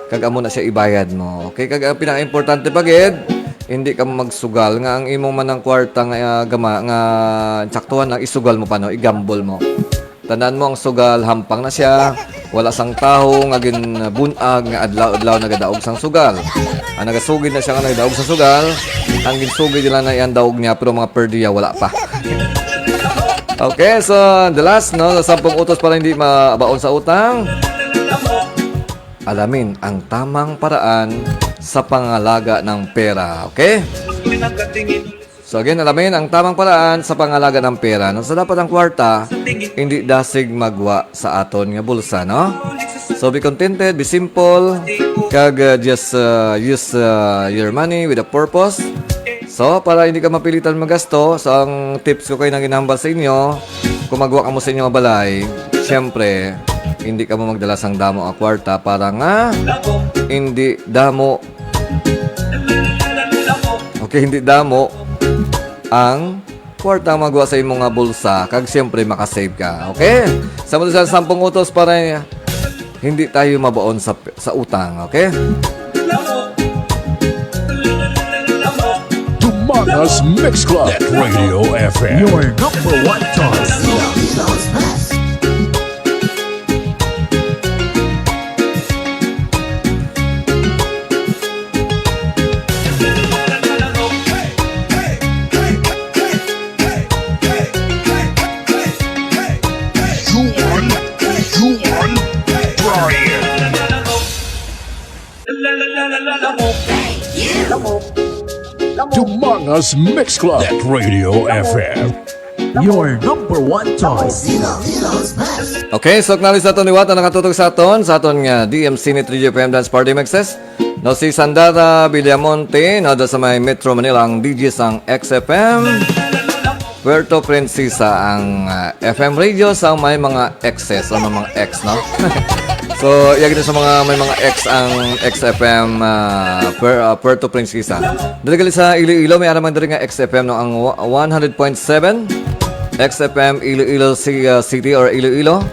kag amo na siya ibayad mo. Okay, kag ang pinaka-importante pa gid, hindi ka magsugal nga ang imong man ang kwarta nga ah, gama nga saktuhan lang isugal mo pa no, igambol mo. Tandaan mo, ang sugal, hampang na siya. Wala sang tawo nga ginbunag nga adlaw-adlaw nagadaog sang sugal. Ang nagasugid na siya nga nagadaog sa sugal, ang ginsugid nila na iyang daog niya, pero mga perdiya, wala pa. Okay, so the last, no, sa sampung utos para hindi mabaon sa utang. Alamin ang tamang paraan sa pangalaga ng pera, okay? So again, alamin ang tamang paraan sa pangalaga ng pera. No? So dapat ang kwarta, hindi dasig magwa sa aton nga bulsa, no? So be contented, be simple, kag uh, just uh, use uh, your money with a purpose. So para hindi ka mapilitan magasto, so ang tips ko kayo na ginahambal sa inyo, kung magwa ka mo sa inyo nga balay, syempre, hindi ka mo magdala sang damo ang kwarta para nga hindi damo Kay hindi damo ang kwarta ang magwa sa imong nga bulsa, kag siyempre makasave ka. Okay? Sa mga sa sampung utos para hindi tayo mabaon sa, sa utang. Okay? Dumangas Mix Club at Radio F M. Your number one choice. You on, you on, Brian. Dumangas Mix Club at Radio F M. Your number one choice. Okay, so acknowledge naton liwat ang nakatutok sa aton, sa aton nga D M C ni three G F M Dance Party Mixes. No, si Sandara Villamonte, no, da sa may Metro Manila, ang D J sang X F M. Puerto Princesa ang ah, F M radio sa may mga Xs, ano, mga X, no? So, iya gid sa mga may mga X ang X F M ah, Puer- ah, Puerto Princesa. Diri gali sa Iloilo, may ara man diri nga X F M, no, ang wa- one hundred point seven X F M Iloilo Ci- ah, City or Iloilo.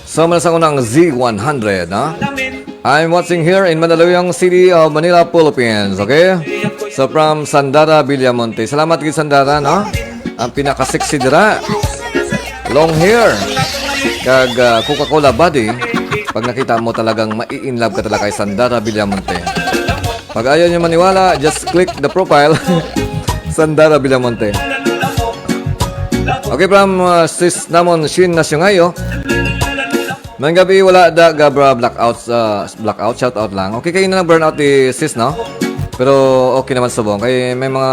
So, muna sa unang Z one hundred, no? I'm watching here in Mandaluyong City of Manila, Philippines. Okay? So, from Sandara Villamonte. Salamat gid, Sandara, no? Ang pinaka-sexy dira. Long hair. Kag ah, Coca-Cola body. Pag nakita mo, talagang mai-in love ka talaga kay Sandara Villamonte. Pag ayaw niyo maniwala, just click the profile. Sandara Villamonte. Okay, from ah, sis namon, Shin Nasyongayo. Mayong gabi, wala da gabra blackout, ah, blackout, shout out lang. Okay, kayo na nag-burnout ni sis, no? Pero okay naman subong. Kay may mga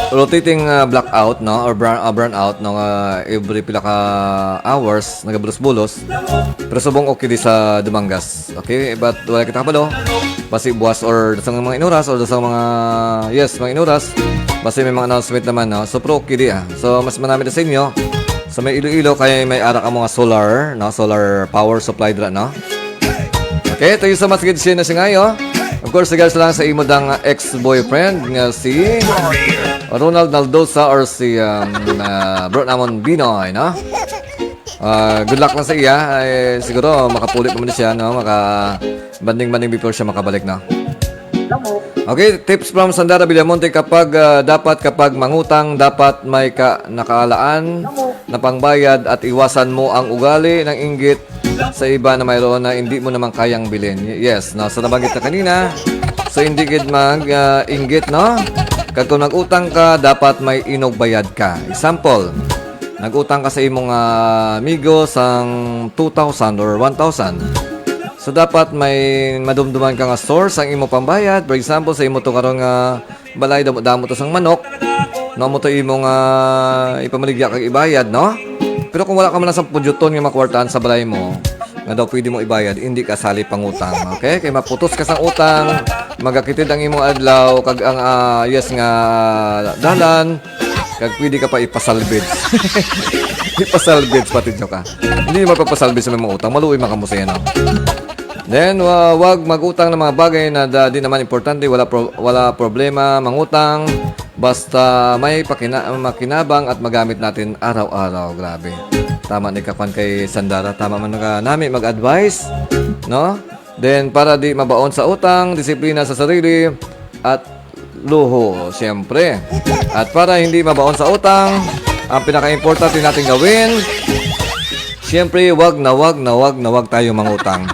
rotating ah, blackout, no? Or burn, ah, burnout, no? Nga every pila ka hours, nagabulos-bulos. Pero subong okay di sa Dumangas. Okay, but wala kita kabalo. Basi buwas or dasang mga inuras or dasang mga, yes, mga inuras. Basi may mga announcement naman, no? So, pro okay di ah. So, mas manami na sa inyo. Sa may Iloilo, kay may ara ka mga solar, no? Solar power supply dira, no? Okay, thank you so much, gid siya na singayo. Of course, regards lang sa imo dang ex-boyfriend nga si Ronald Naldosa or si um, uh, bro namon Binoy, no? Ah, good luck lang sa iya. Ay, siguro makapuli pa man siya, no? Maka banding-banding before siya makabalik, no? Okay, tips from Sandara Villamonte, kapag ah, dapat kapag mangutang, dapat may ka nakaalaan na pangbayad at iwasan mo ang ugali ng inggit sa iba na mayroon na hindi mo naman kayang bilhin. Y- Yes, no? So nabanggit na kanina, so hindi gid mag ah, inggit, no? Kag kung nag-utang ka, dapat may inugbayad ka. Example, nag-utang ka sa imong ah, amigo sang two thousand or one thousand. So dapat may madumduman ka nga source ang imo pambayad. For example, sa imo to karon nga balay, damo-damo to sang manok. No, mo to imo nga ipamaligya kag ibayad, no? Pero kung wala ka man sang pudyuton nga makwartaan sa balay mo, nga daw pwede mo ibayad, hindi ka sali pangutang, okay? Kay maputos ka sang utang, magakitid ang imong adlaw, kag ang ah, yes nga dalan, kag pwede ka pa ipasalvage. Ipasalvage pati nyo ka. Hindi mo papasalvage sa mga utang, maluoy man kamo sa iya, no? Then, wa- wag mag-utang ng mga bagay na da- di naman importante, wala pro- wala problema mangutang basta may pakina- makinabang at magamit natin araw-araw. Grabe. Tama ni Kakwan kay Sandara, tama man nga nami mag-advise, no? Then, para di mabaon sa utang, disiplina sa sarili at luho, siyempre. At para hindi mabaon sa utang, ang pinaka-importante natin gawin, siyempre, wag na wag na wag na wag tayo mangutang.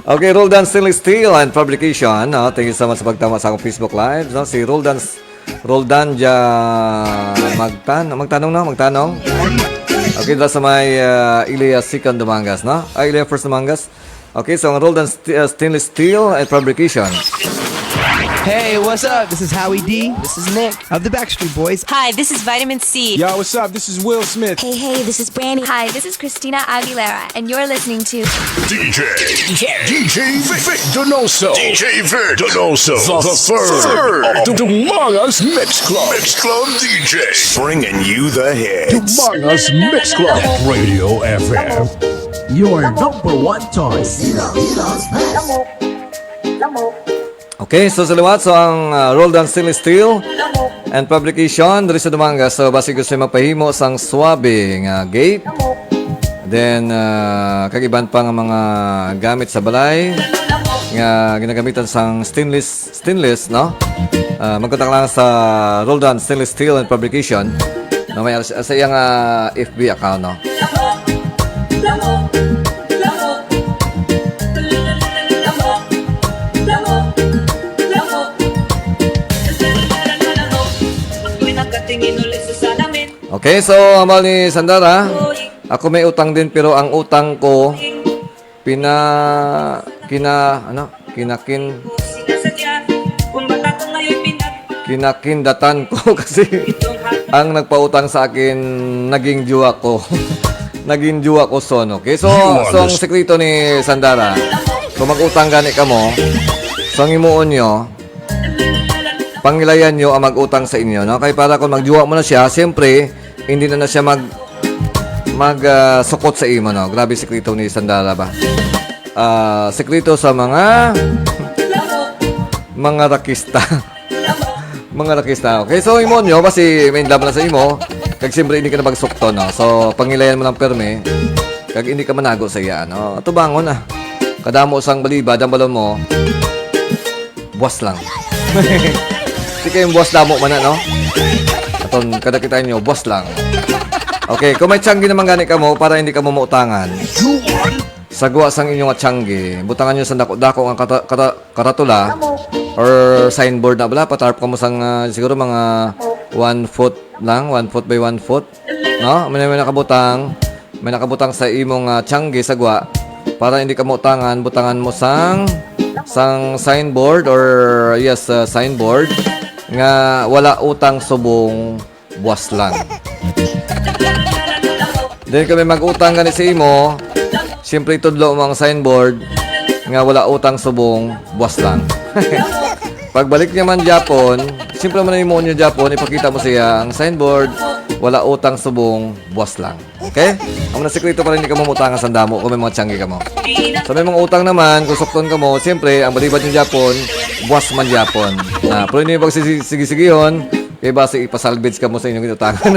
Okay, Roldan Stainless Steel and Fabrication, no? Thank you so much sa pagtama sa akong Facebook Live, no? Si Roldan Roldan ja Magtan Magtanong, no? Magtanong. Okay, dala sa may uh, Ilya Second Dumangas, no? Ay, Ilya First Dumangas. Okay, so ang Roldan st- uh, Stainless Steel and Fabrication. Hey, what's up? This is Howie D. This is Nick of the Backstreet Boys. Hi, this is Vitamin C. Yo, what's up? This is Will Smith. Hey, hey, this is Brandy. Hi, this is Christina Aguilera, and you're listening to D J, D J Vic Donoso. D J Vic Donoso. The, the third of the Dumangas Mix Club. Mix Club D J. Bringing you the hits. Dumangas Mix Club. Radio F M. Your number one choice. Okay, so sa liwat, so ang uh, Roldan Stainless Steel and Fabrication diri sa Dumangas. So basi gusto magpahimo sang swabe nga gate. Then uh, kag iban pa nga mga gamit sa balay nga ginagamitan sang stainless stainless, no? Uh, magkontak lang sa Roldan Stainless Steel and Fabrication. No, may sa, sa iyang uh, F B account, no? Okay, so hambal ni Sandara, ako may utang din pero ang utang ko pina kina ano kinakin kinakindatan ko kasi ang nagpautang sa akin naging juwa ko. Naging juwa ko son, okay? So, so ang sekreto ni Sandara, kung mag-utang gani kamo, so ang himuon nyo, pangilayan nyo ang mag-utang sa inyo, no? Kay para kung magjuwa mo na siya, siyempre, hindi na na siya mag mag ah, sukot sa imo, no? Grabe sekreto ni Sandara ba? Ah, sekreto sa mga mga rakista. Mga rakista. Okay, so imo nyo, basi may love na sa imo. Kag siyempre hindi ka na magsukto, no? So, pangilayan mo lang permi. Kag hindi ka manago sa iya, no? Atubangon na. Kadamo sang balibad ang balon mo. Buwas lang. Di kayong buwas damo man na, no? Aton kada kita nyo, buwas lang. Okay, kung may tiyanggi naman gani kamo para hindi kamo mautangan. Sagwa sang inyo nga tiyanggi, butangan nyo sa dako-dako nga kata, kata, karatula or signboard na bala, patarp kamo sang ah, siguro mga one foot lang, one foot by one foot. No? May, may nakabutang, may nakabutang sa imong ah, tiyanggi sagwa para hindi ka mautangan, butangan mo sang sang signboard or yes, ah, signboard nga wala utang subong buwas lang. Then kami mag-utang gani sa imo, siyempre tudlo mo ang signboard nga wala utang subong buwas lang. Pagbalik niya man Japon, siyempre man imo niya Japon, ipakita mo siya ang signboard, wala utang subong buwas lang. Okay? Ang mga sekreto para hindi ka mamutang sa damo kung may mga tiyanggi ka mo. Sa may mga utang naman, kung sukton ka mo, siyempre, ang balibad yung Japon, buwas man Japon. Na, pero hindi pag sige-sigihon, kay basi ipasalvage ka mo sa inyong inutangan.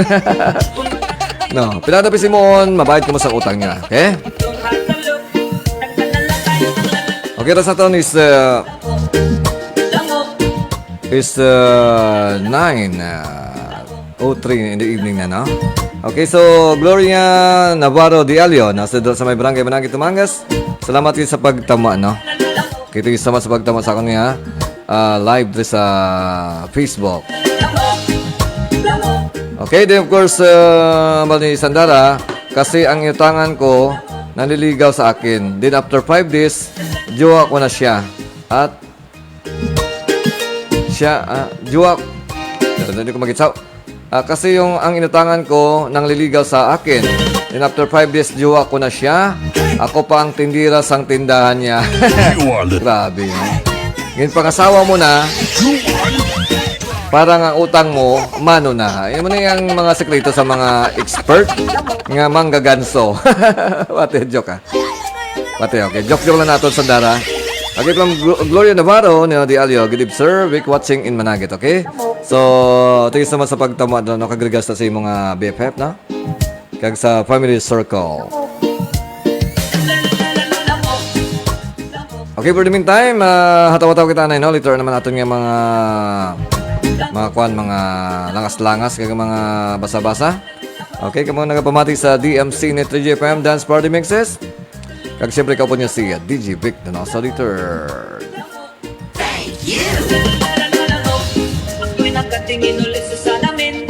No, pila na pisimuon, mabayad ka mo sa utang niya. Okay? Okay, tas naton is uh, is uh, nine uh, oh three in the evening na, no? Okay, so Gloria Navarro de Alio, nasa do sa may barangay Managit, Tumangas. Salamat kayo sa pagtama, no? Kita yung sama sa pagtama sa akong niya uh, live diri sa Facebook. Okay, then of course, uh, Mali Sandara, kasi ang inutangan ko, nanliligaw sa akin. Then after five days, jowa ko na siya. At siya, ah, jowa, hindi ko magitsaw. Ah, kasi yung ang inutangan ko, nanliligaw sa akin. Then after five days, jowa ko na siya. Ako pa ang tindira sang tindahan niya. Grabe. Ginpangasawa mo na para nga utang mo, mano na. Yan mo na yung mga sekreto sa mga expert nga manggaganso. What a joke, ah. Pati, okay. Joke-joke lang naton, Sandara. Okay, from Glo- Gloria Navarro, ni Odi Alio. Good eve, sir. Vic watching in Managit, okay? So, thank you so much sa pagtama doon. No? Kagrigas na sa imong ah, B F F, no? Kag sa family circle. Okay, for the meantime, uh, hataw-hataw kita na, no? Later naman aton nga mga mga kwan, mga langas-langas, kag mga basa-basa. Okay, kamo nagapamati sa D M C Net Three G F M Dance Party Mixes. Kag siyempre, kaupod niya si D J Vic Donoso Dieter. Ako'y nakatingin ulit sa salamin.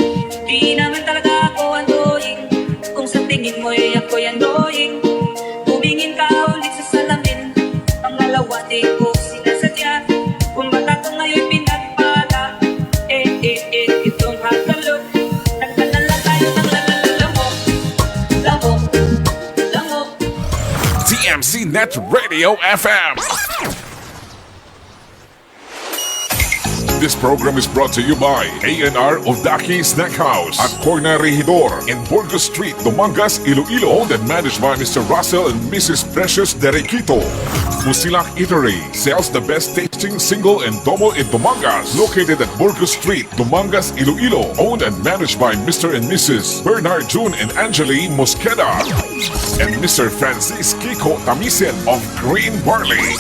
Di naman talaga ako annoying. Kung sa tingin mo'y ako'y annoying, tumingin ka ulit sa salamin. Ang lalawatin ko sinasadya. Kung bata ko ngayon pinagpala. Eh, eh, eh, itong hagalo. Nagpadala tayo ng lamok. Lamok. Lamok. T M C Net Radio F M. This program is brought to you by A and R Odaki Snack House at Corner Regidor in Burgos Street, Dumangas, Iloilo. Owned and managed by Mister Russell and Missus Precious Derequito. Busilak Eatery sells the best tasting single and double in Dumangas. Located at Burgos Street, Dumangas, Iloilo. Owned and managed by Mister and Missus Bernard June and Angeli Mosqueda and Mister Francis Kiko Tamisen of Green Barley.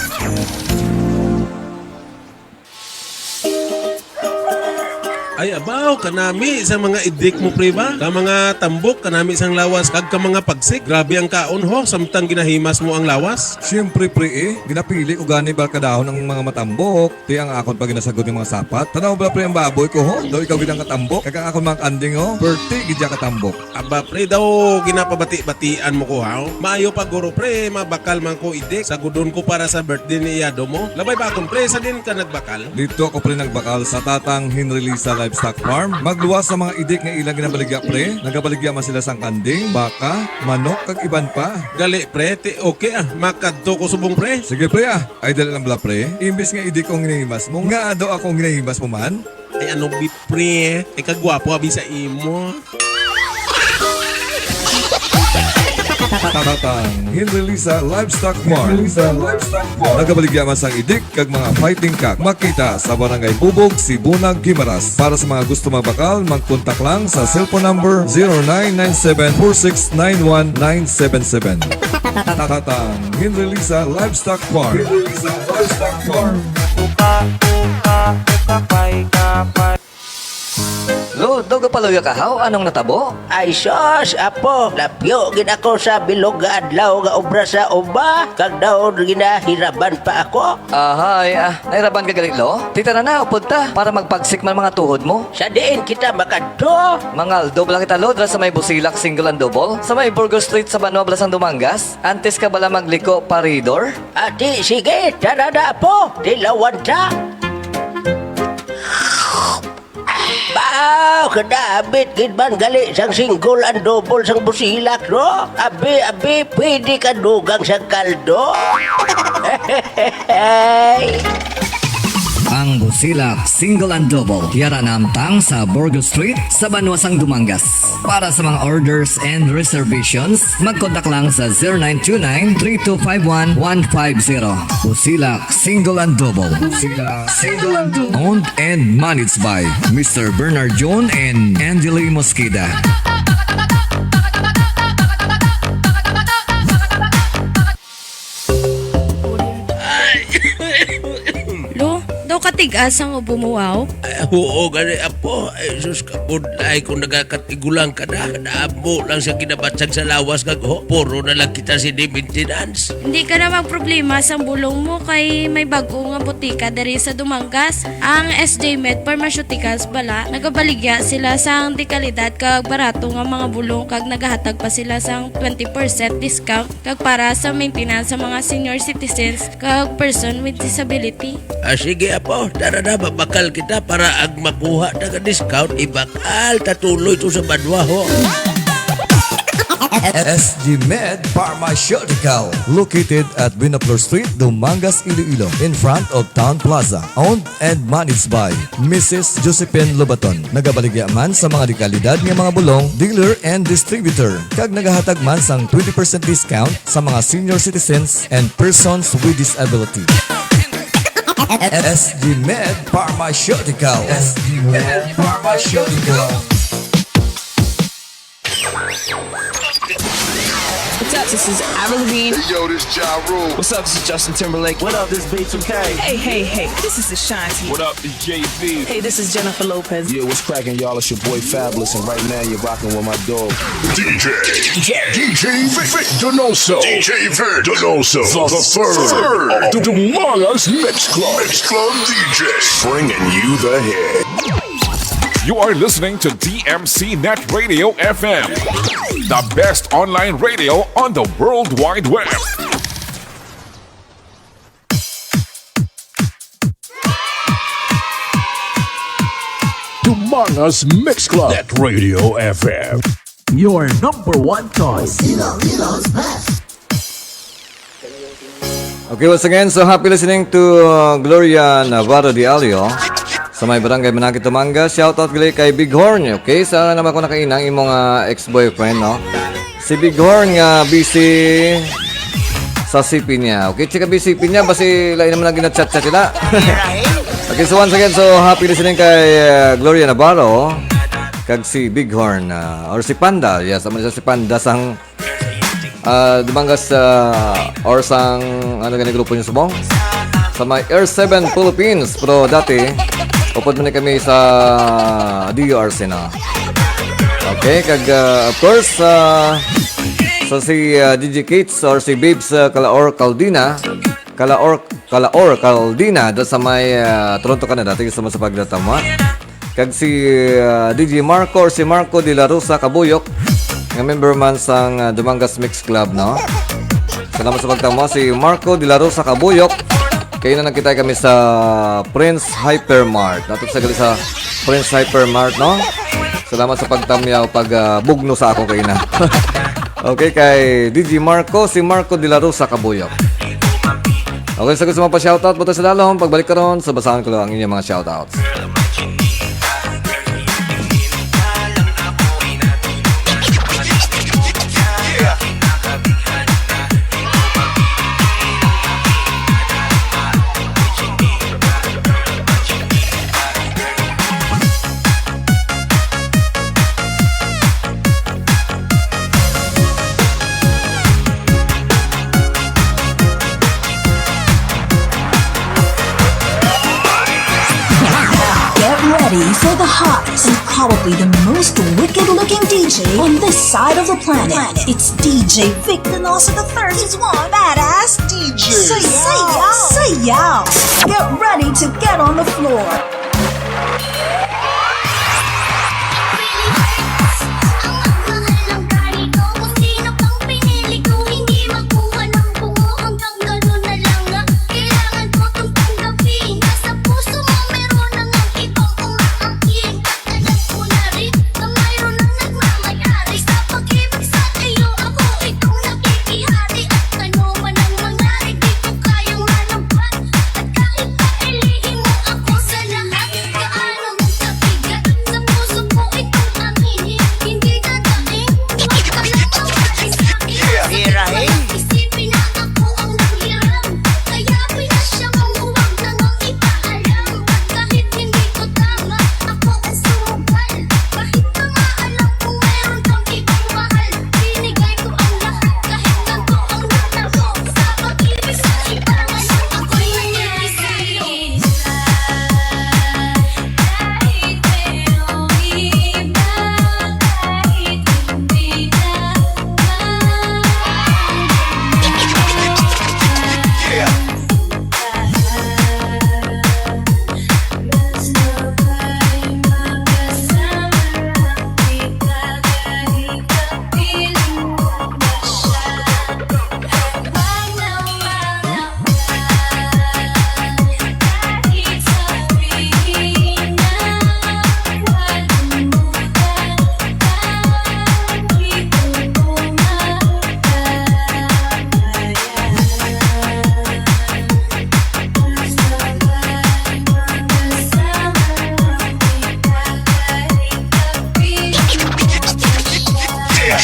Ay abaw, kanami sa mga idik mo, pre, ba? Ka mga tambok, kanami sang lawas, kag ka mga pagsik. Grabe ang kaon, ho, samtang ginahimas mo ang lawas. Siyempre, pre, eh. Ginapili ko gani barkadahon ang mga matambok. Ti ang akon pa ginasagod nga mga sapat. Tanaw bala, pre, ang baboy ko, ho. Daw ikaw gid ang katambok. Kag ang akon mga kanding, ho. Perti gid ya katambok. Aba, pre, daw ginapabati-batian mo ko, haw? Maayo pa, guro, pre, mabakal man ko idik. Sagudon ko para sa birthday ni Iyado mo. Labay ba akon, pre, sa din ka nagbakal? Dito ako, pre, nagbakal sa Tatang Henry Lisa Livestock Farm. Magluwas sa mga idik nga ilang ginabaligya, pre. Nagabaligya man sila sang kanding, baka, manok, kag iban pa. Gali, pre, ti okay, ah. Makadto ko subong, pre. Sige, pre, ah. Ay, dali lang bala, pre. Imbis nga idik ko ang ginahimas mo, nga daw ako ang ginahimas mo man? Ay, ano, bi, pre? Ay, kagwapo, abi, sa imo. Tatang Henry Lisa Livestock Farm. Nagabaligya man sang idik kag mga fighting cock. Makita sa Barangay Bubog, Sibunag, Guimaras. Para sa mga gusto magbakal, magkontak lang sa cellphone number zero nine nine seven four six nine one nine seven seven. Tatang Henry Lisa Livestock Farm. Henry Lisa Livestock Farm. Lo, daw gapaluya ka, haw? Anong natabo? Ay sus, apo, lapyo gid ako sa bilog nga adlaw nga obra sa uba, kag daw ginahiraban pa ako. Ahay, ah, nahiraban ka gali, lo? Ti tara na, upod ta, para magpagsik man mga tuhod mo. Sa diin kita makadto? Mangaldo bala kita, lo, dira sa may Busilak Single and Double, sa may Burgos Street sa Banwa, Blasang Dumangas. Antes ka bala magliko pa Ridor? Ati, sige, tara na, apo, tilawan ta. Baw, kadabit gid man gali sang single and double sang Busilak, no? Abi, abi, pwede ka dugang sang kaldo. Ang Busilak Single and Double yara nahamtang sa Burgos Street sa Banwa sang Dumangas. Para sa mga orders and reservations, mag-contact lang sa zero nine two nine, three two five one, one five zero. Busilak Single and Double. Busilak Single and Double. Owned and managed by Mister Bernard John and Angeli Mosqueda. Lo, daw katigas ang ubo mo, wow? Ay, huo gani, apo. Ay, sus, kabudlay kung nagakatigulang ka na. Naamo lang sa ginabatsag sa lawas kag ho, puro na lang kita sini maintenance. Hindi ka na magproblema sang bulong mo kay may bag-o nga butika diri sa Dumangas, ang S J Med Pharmaceuticals bala. Nagabaligya sila sang dekalidad kag barato nga mga bulong kag nagahatag pa sila sang twenty percent discount kag para sa maintenance sa mga senior citizens kag person with disability. Ah, sige, apo. Tara na, mabakal kita para ang makuha na nga discount, ibakal ta tuloy to sa banwa, ho. S G Med Pharmaceutical, located at Buenaflor Street, Dumangas, Iloilo, in front of Town Plaza. Owned and managed by Missus Josephine Lobaton. Nagabaligya man sa mga dekalidad nga mga bulong, dealer and distributor, kag nagahatag man sang twenty percent discount sa mga senior citizens and persons with disability. S G Med Pharmaceutical. S G Med Pharmaceutical. What's up? This is Avril Lavigne. Hey, yo, this Ja Rule. What's up? This is Justin Timberlake. What up? This B two K. Hey, hey, hey. This is Ashanti. What up? This Jay Z. Hey, this is Jennifer Lopez. Yeah, what's cracking, y'all? It's your boy Fabulous, and right now you're rocking with my dog. D J. D J. D J Vic, Vic Donoso. D J Vic Donoso. The, the third. The Dumangas Mix Club. Mix Club D J. Bringing you the hit. You are listening to D M C Net Radio F M, the best online radio on the World Wide Web. Dumangas Mix Club. Net Radio F M. Your number one choice. Okay, once again, so happy listening to uh, Gloria Navarro de Alio. Sa may barangay Manakit, Tumanga, shout out gali kay Bighorn. Okay, sa naman ko nakainang imong ah, ex-boyfriend, no? Si Bighorn nga busy sa C P niya. Okay, chika busy C P niya, basi lain naman ang ginachat-chat nila. Okay, so once again, so happy listening kay ah, Gloria Navarro, kag si Bighorn, ah, or si Panda. Yes, naman siya si Panda sang ah, Dumangas, ah, or sang, ano gani grupo niyo subong? Sa may R seven Philippines, pero dati, upod man ni kami sa D U R C na. Okay, kag, ah, of course, ah, sa si ah, D J Kates or si Babes ah, Kalaor Caldina, Kalaor, Kalaor Caldina, da sa may ah, Toronto, Canada. Thank you so much sa pagdatama. Kag si ah, D J Marco or si Marco de la Rosa Kabuyok, nga member man sang ah, Dumangas Mix Club, no? Salamat sa pagtamo. Si Marco de la Rosa Kabuyok, kay na nakita kami sa Prince Hypermart. Natapos sa gali sa Prince Hypermart, no? Salamat sa pagtamyaw, pag ah, bugno sa ako kay na. Okay, kay D J Marco, si Marco de la Rosa Kabuyok. Okay, sa gusto mo pa shoutout, buta sa lalom, pagbalik karon sa basahan ko lang ang inyong mga shoutouts. Get ready for the hottest and probably the most wicked looking D J on this side of the planet. It's D J Vic Donoso the third. He's one badass D J. Say yeah. Say yeah. Say yeah. Get ready to get on the floor.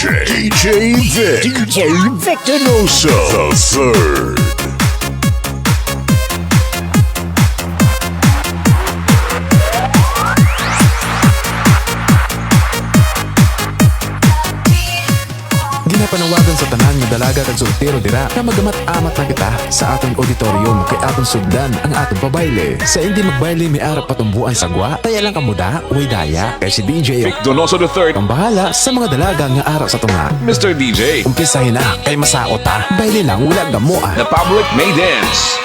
D J Vic. D J Vic Donoso the third. Ginapanawagan sa tanan nga dalaga kag soltero dira nga magamat-amat na kita sa aton auditorium kay aton sugdan ang aton pabayle. Sa hindi magbayle may ara patumboan sa gwa, taya lang kamo da, way daya, kay si D J Vic Donoso the third ang bahala sa mga dalaga nga ara sa tunga. Mister D J. Umpisahin na, kay masaot ta. Bayle lang, wala gamo, ah. The public may dance.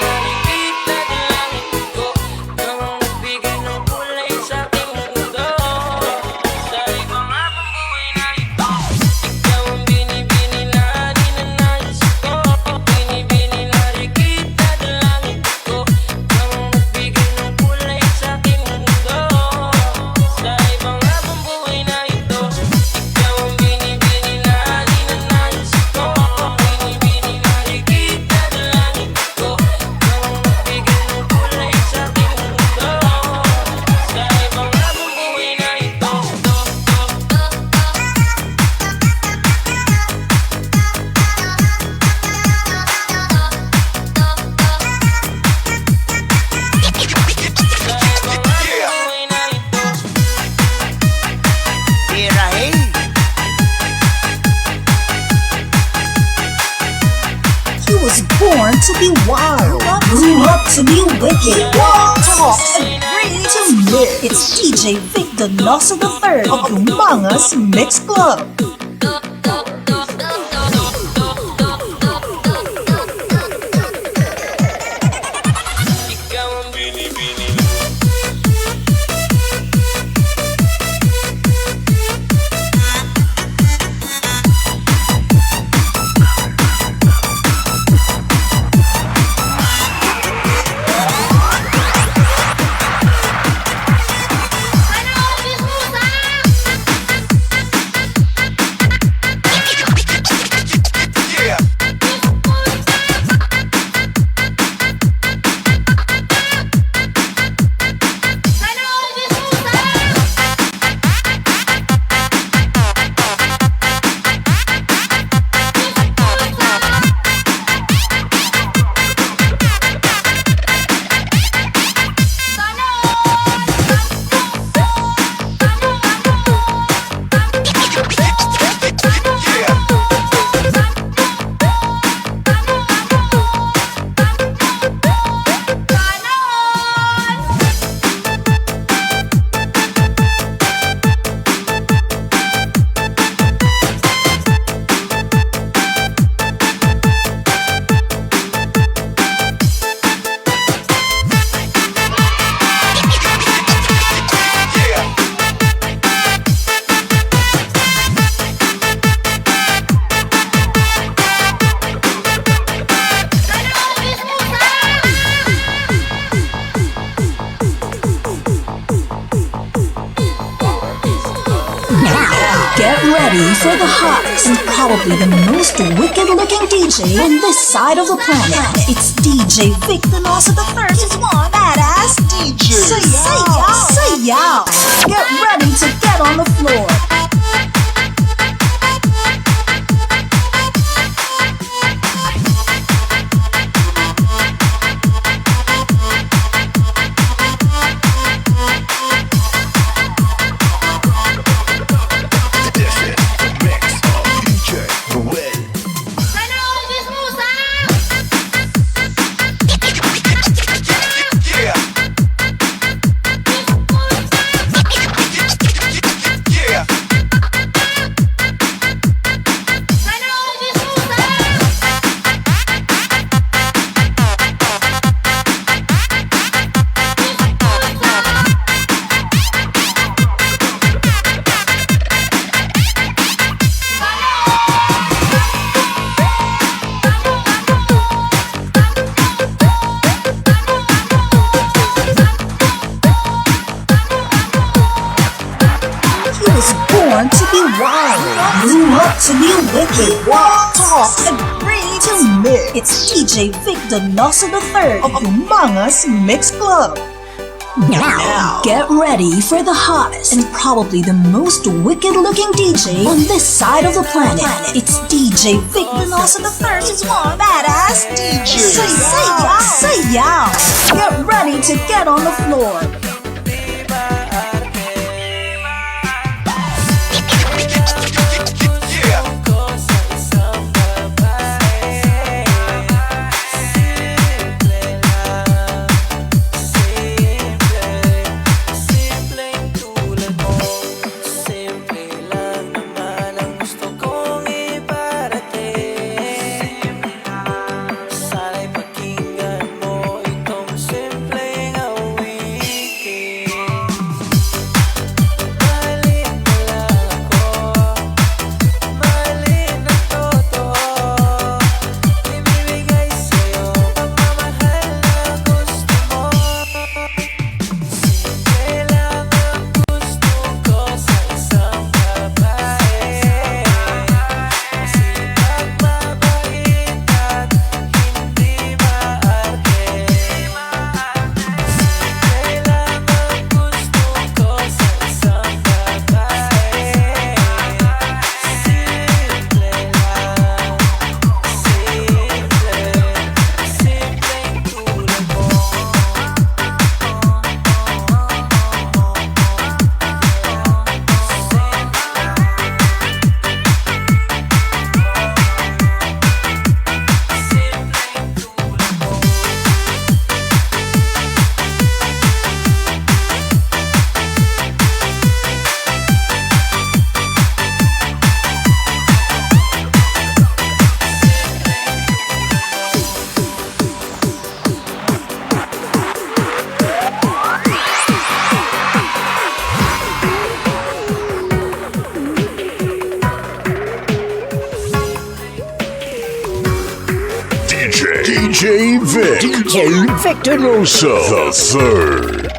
He was born to be wild, grew up to be wicked, talks and brings to live. It's D J Vic Donoso the third of Mangas Mix Club. Now, get ready for the hottest and probably the most wicked looking D J on this side of the planet. It's D J Vic Donoso the third is one badass D J. Say yeah, say yeah. Get ready to get on the floor. This is the mix of D J Ruel. Yeah. Yeah. He was born to be wild, grew up to be wicked, talks and brings to mix. It's D J Vic Donoso the third of Mangas Mix Club. Now, get ready for the hottest and probably the most wicked looking D J on this side of the planet. It's D J Vic Donoso the third is one badass D J. Say, say yeah, say yeah. Get ready to get on the floor. D J Vic, D J Victor Loso, the third.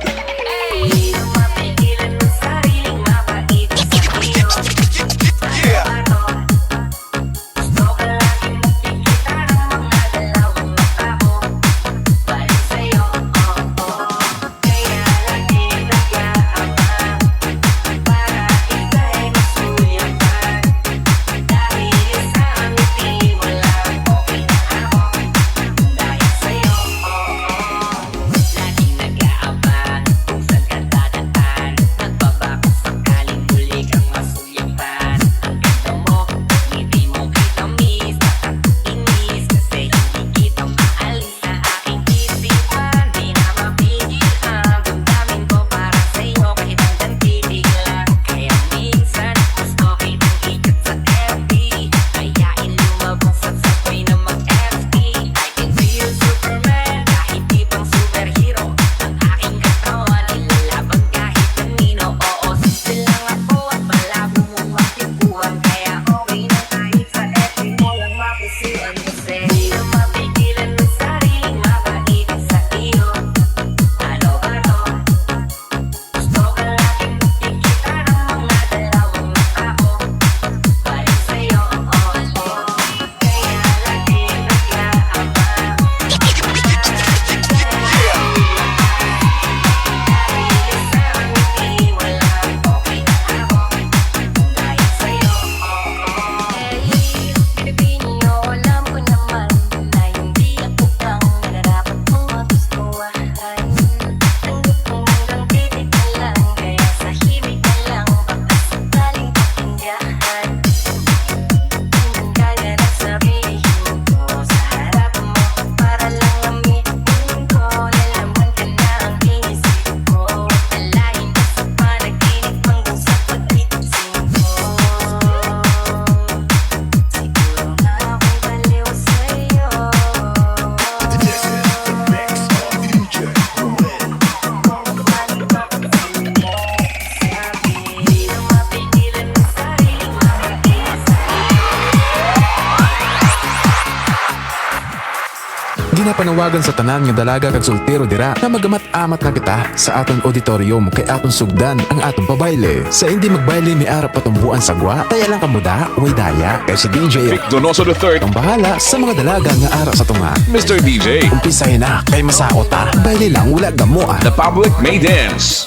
Ginapanawagan sa tanan nga dalaga kag soltero dira nga magamat-amat na kita sa aton auditorium, kay aton sugdan ang aton pabayle. Sa hindi magbayle may ara patumboan sa gwa, kaya lang kamo da, way daya. Kay si D J Vic Donoso the third ang bahala sa mga dalaga nga ara sa tunga. Mister D J, umpisahin na, kay masaot ta. Bayle lang, wala gamoa. The public may dance.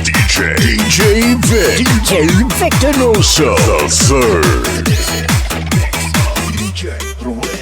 D J, D J Vic, D J Victor Noso, the third. D J Ruel.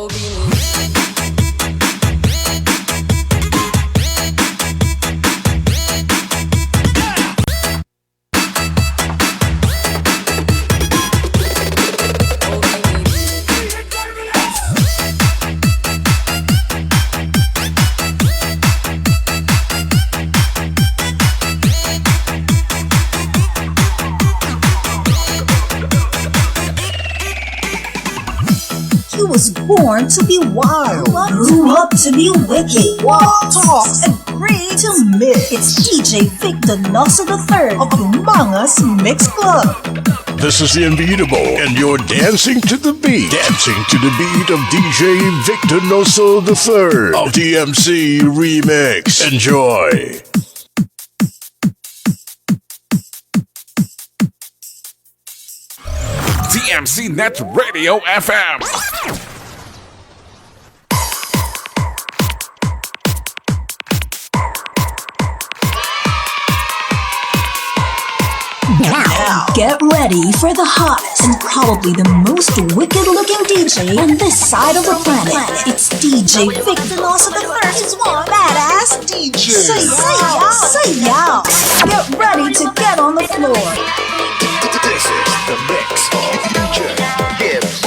He was born to be wild, grew up to be wicked, walk, talk, and agree to mix. It's D J Vic Donoso the third of Umangas Mix Club. This is the Unbeatable, and you're dancing to the beat. Dancing to the beat of D J Vic Donoso the third of D M C Remix. Enjoy. D M C Net Radio F M. Now, get ready for the hottest and probably the most wicked looking D J on this side of the planet. It's D J Victor Losa the first one. Badass D J. Say, say, say, yo. Get ready to get on the floor. This is the mix of D J Gibbs.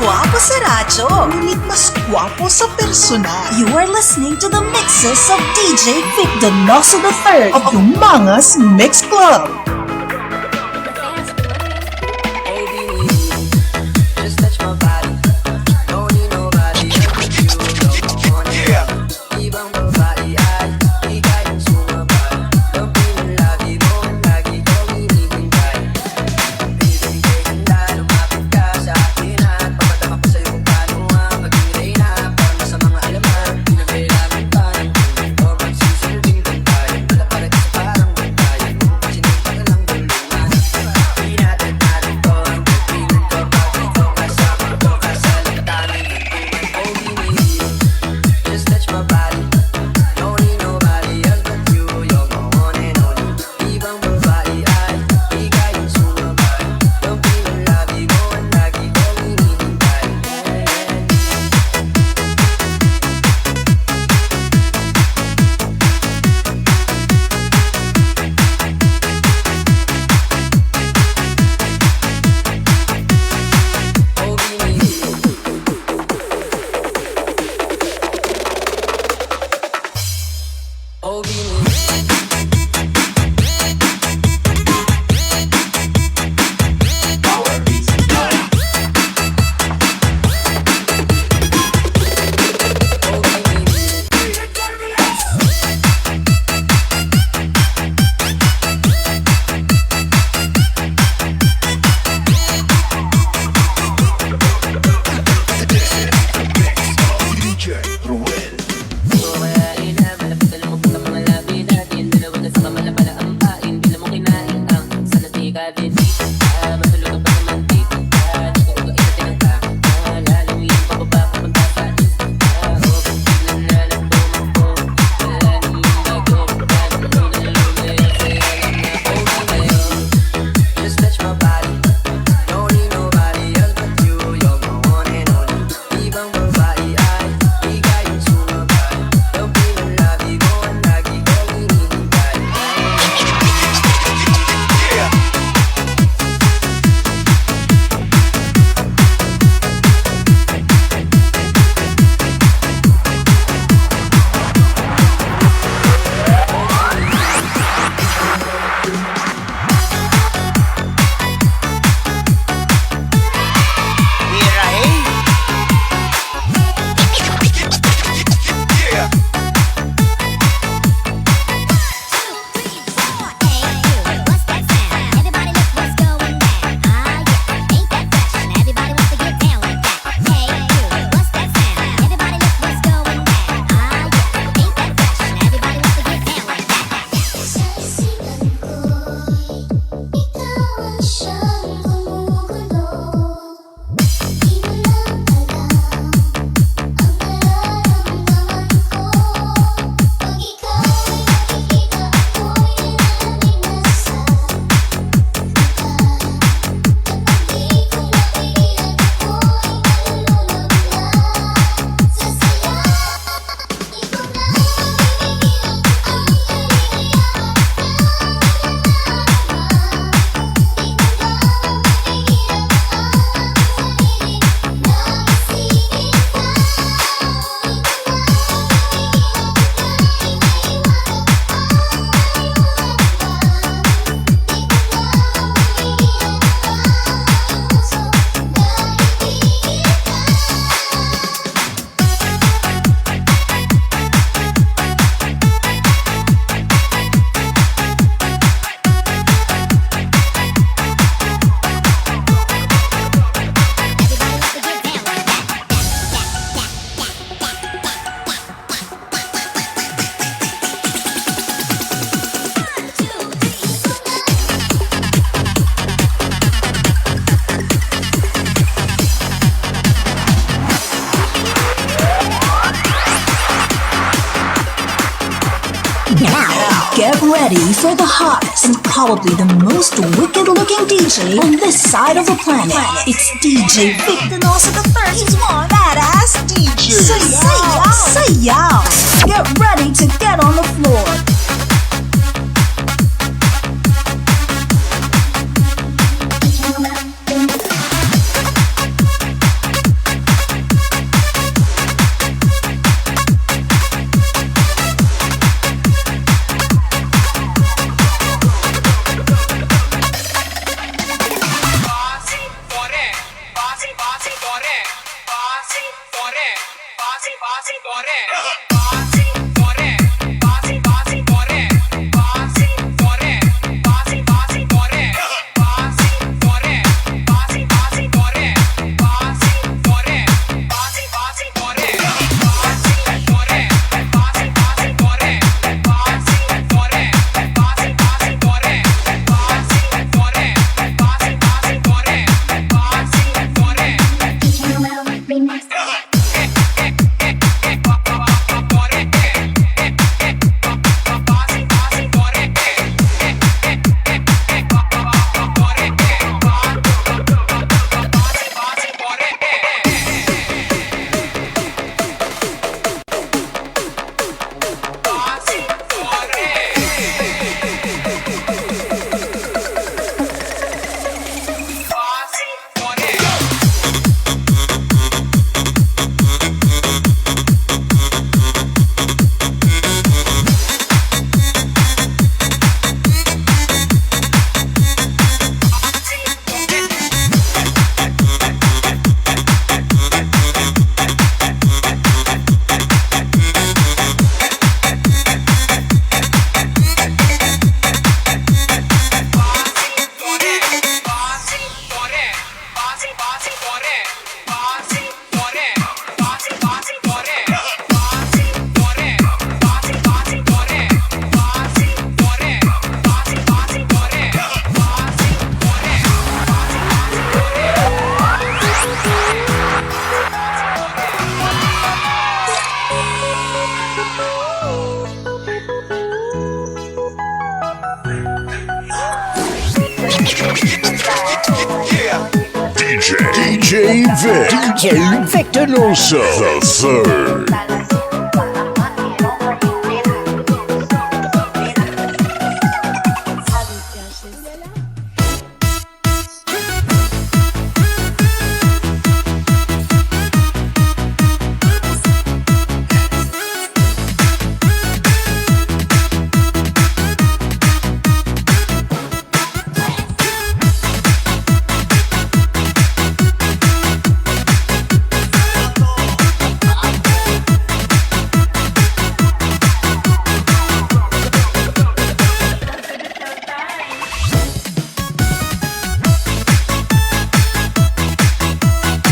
Guwapo sa radyo, ngunit mas guwapo sa personal. You are listening to the mixes of D J Vic Donoso the third of Yumangas Mix Club. Now, get ready for the hottest and probably the most wicked looking D J on this side of the planet. It's D J Vic Donoso the third. He's one badass D J. Sayaw! Sayaw! Get ready to get on the floor. D J, D J Vic, D J Victor Loso, the third.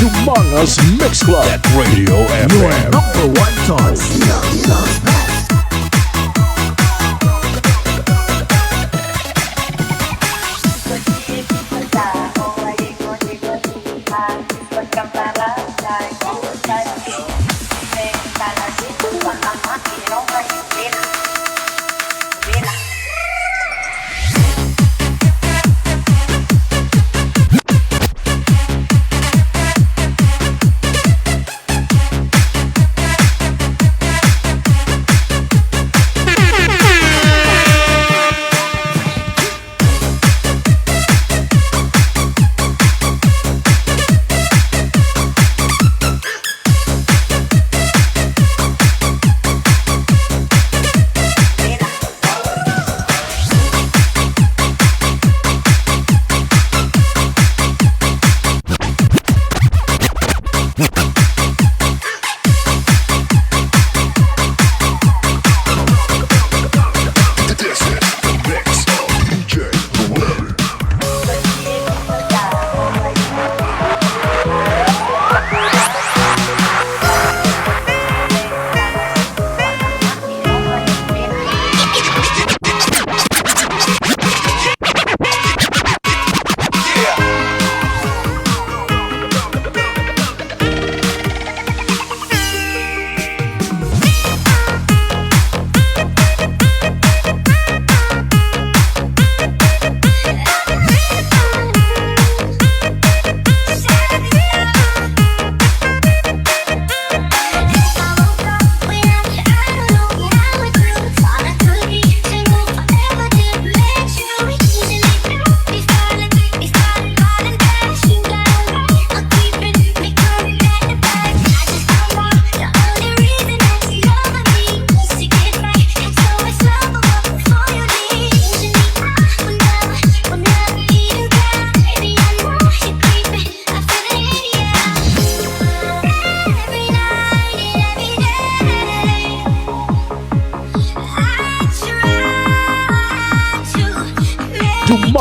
Dumangas Mix Club at Radio F M. Your number one choice.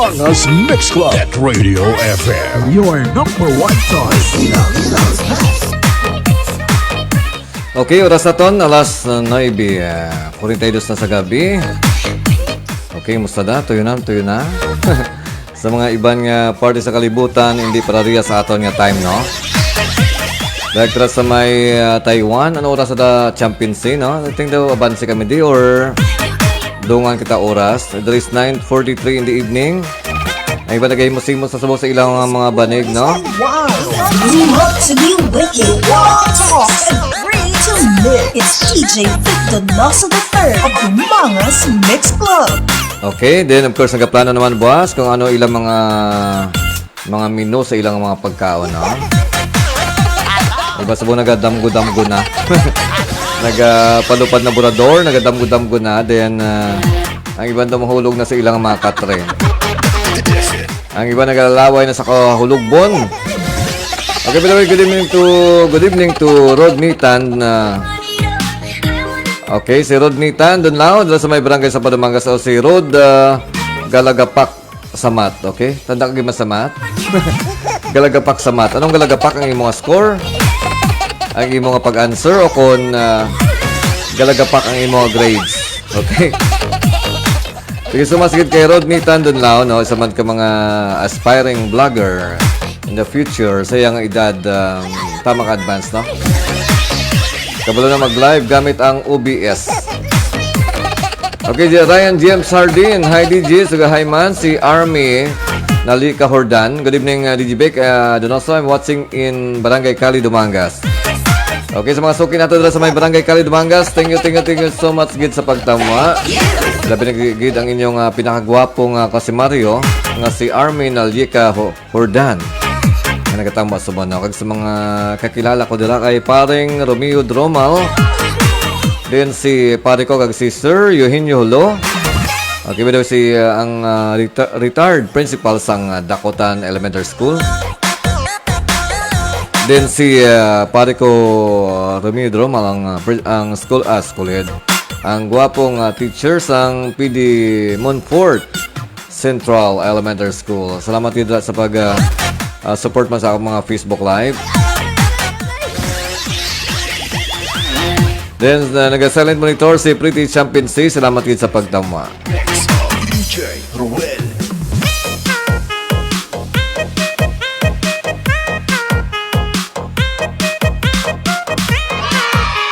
Angas Mix Club at Radio F M. Your number one choice. Okay, oras naton, alas nuebe, ah, forty-two na sa gabi. Okay, musta na? Tuyo na, tuyo na. Sa mga iban nga parte sa kalibutan, hindi parariya sa aton nga time, no? Dahil tara sa may, ah, Taiwan, ano oras sa championship, no? I think daw abanse kami di or dungan kita oras. There is nine forty-three in the evening. Ang iba nagahimo-simo sa subo sa ilang mga, mga banig, no? Wow! Love to be wicked. Talk and bring to me. It's D J Vic Donoso the third of Bumangas Mix Club. Okay, then of course, nagaplano naman buwas kung ano ilang mga, mga menu sa ilang mga pagkaon, no? Iba sa buwan, nagadamgo-damgo na. Nagapalupad na burador, nagadamgo-damgo na. Then, ah, ang iban daw mahulog na sa ilang mga katre. Ang iba nagalaway na sa kahulogbon. Okay, by the way, good evening to, good evening to Rodney Tan, ah, okay, si Rodney Tan, Dunlao, dala sa may barangay sa Padumangas, o si Rod, ah, Galagapak sa mat, okay? Tanda ka man sa mat? Galagapak sa mat. Anong galagapak, ang imo nga score? Ang imo nga pag-answer o kung, ah, galagapak ang imo nga grades? Okay? Sige, sumasigit kay Rodney Tan Dunlao, no? Isa man ka mga aspiring vlogger in the future. Sa iyang edad, um, tama ka advance, no? Kabalo na mag-live gamit ang O B S. Okay, di-, Ryan James Hardin. Hi, D J. Sugahay man si Army Nalika Hordan. Good evening, uh, D J Vic. Uh, Donoso, I'm watching in Barangay Cali, Dumangas. Okay, sa mga suki nato dira sa may Barangay Cali, Dumangas, thank you, thank you, thank you so much gid sa pagtamwa. Labi na gid ang inyong, ah, pinakagwapo nga kasimaryo nga si Armin Alyeca Ho-, Hordan, nga nagatamwa sa Manao. Kag sa mga kakilala ko dira kay paring Romeo Dromal, then si pare ko kag si Sir Eugenio Hulo. Okay, by the way, si, ah, ang, ah, reta-, retired principal sang, ah, Dakotan Elementary School. Then si, ah, pare ko, ah, Romeo Dromal, ang, ah, pre-, ang school, ah, school head. Ang gwapong, ah, teacher sang P D Montfort Central Elementary School. Salamat gid sa pag, ah, ah, support man sa akong mga Facebook Live. Then, ah, naga-silent monitor si Pretty Champion C. Salamat gid sa pagtamwa. D J Ruel.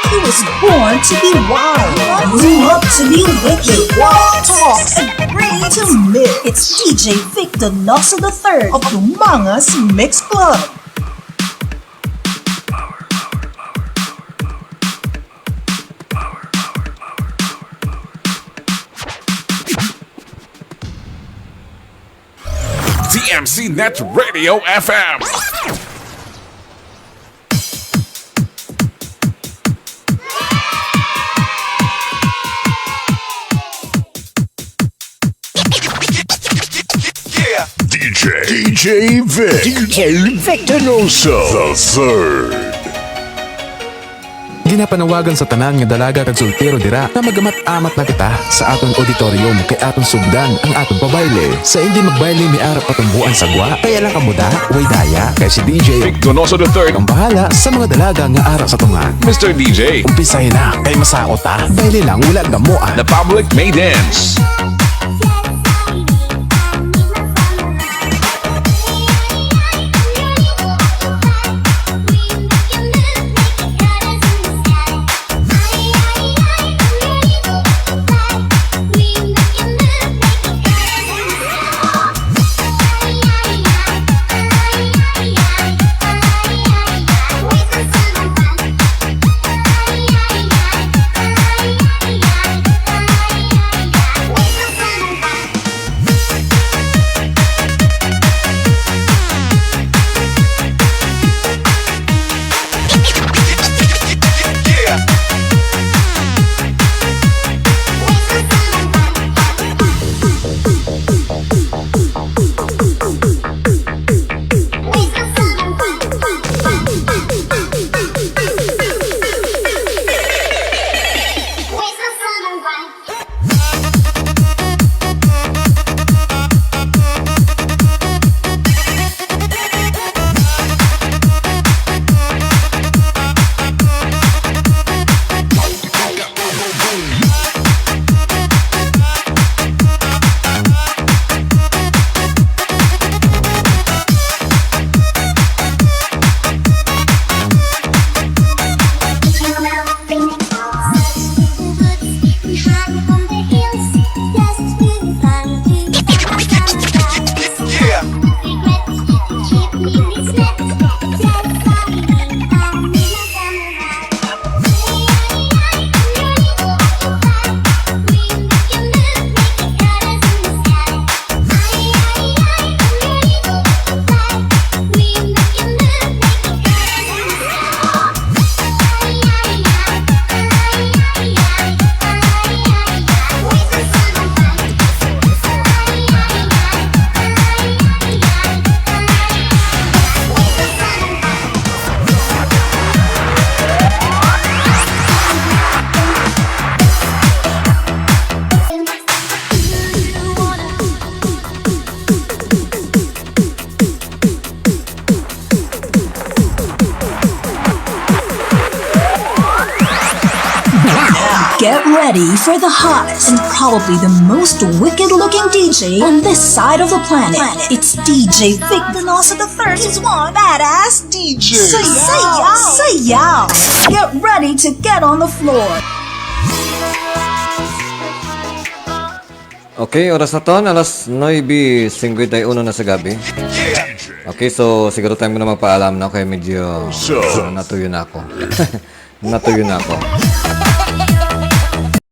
He was born to be wild, grew up to be wicked. Talk and bring to me. It's D J Vic Donoso the third of Bumangas Mix Club. D M C Net Radio F M. Yeah. D J, D J Vic. D J Vic Donoso the third. Ginapanawagan sa tanan nga dalaga kag soltero dira nga magamat-amat na kita sa aton auditorium kay aton sugdan ang aton pabayle. Sa hindi magbayle may ara patumboan sa gwa, kaya lang kamo da, way daya, kay si D J Vic Donoso the third ang bahala sa mga dalaga nga ara sa tunga. Mister D J, umpisahin na, kay masaot ta. Bayle lang, wala gamo, ah. The public may dance. Get ready for the hottest and probably the most wicked looking D J on this side of the planet. It's D J Vic Venosa the third is one badass D J. Sayaw! Sayaw! Get ready to get on the floor. Okay, oras na ton, alas nuebe cincuenta y uno na sa gabi. Okay, so siguro time mo na magpaalam na kay medyo ano, natuyo na ako. Natuyo na ako.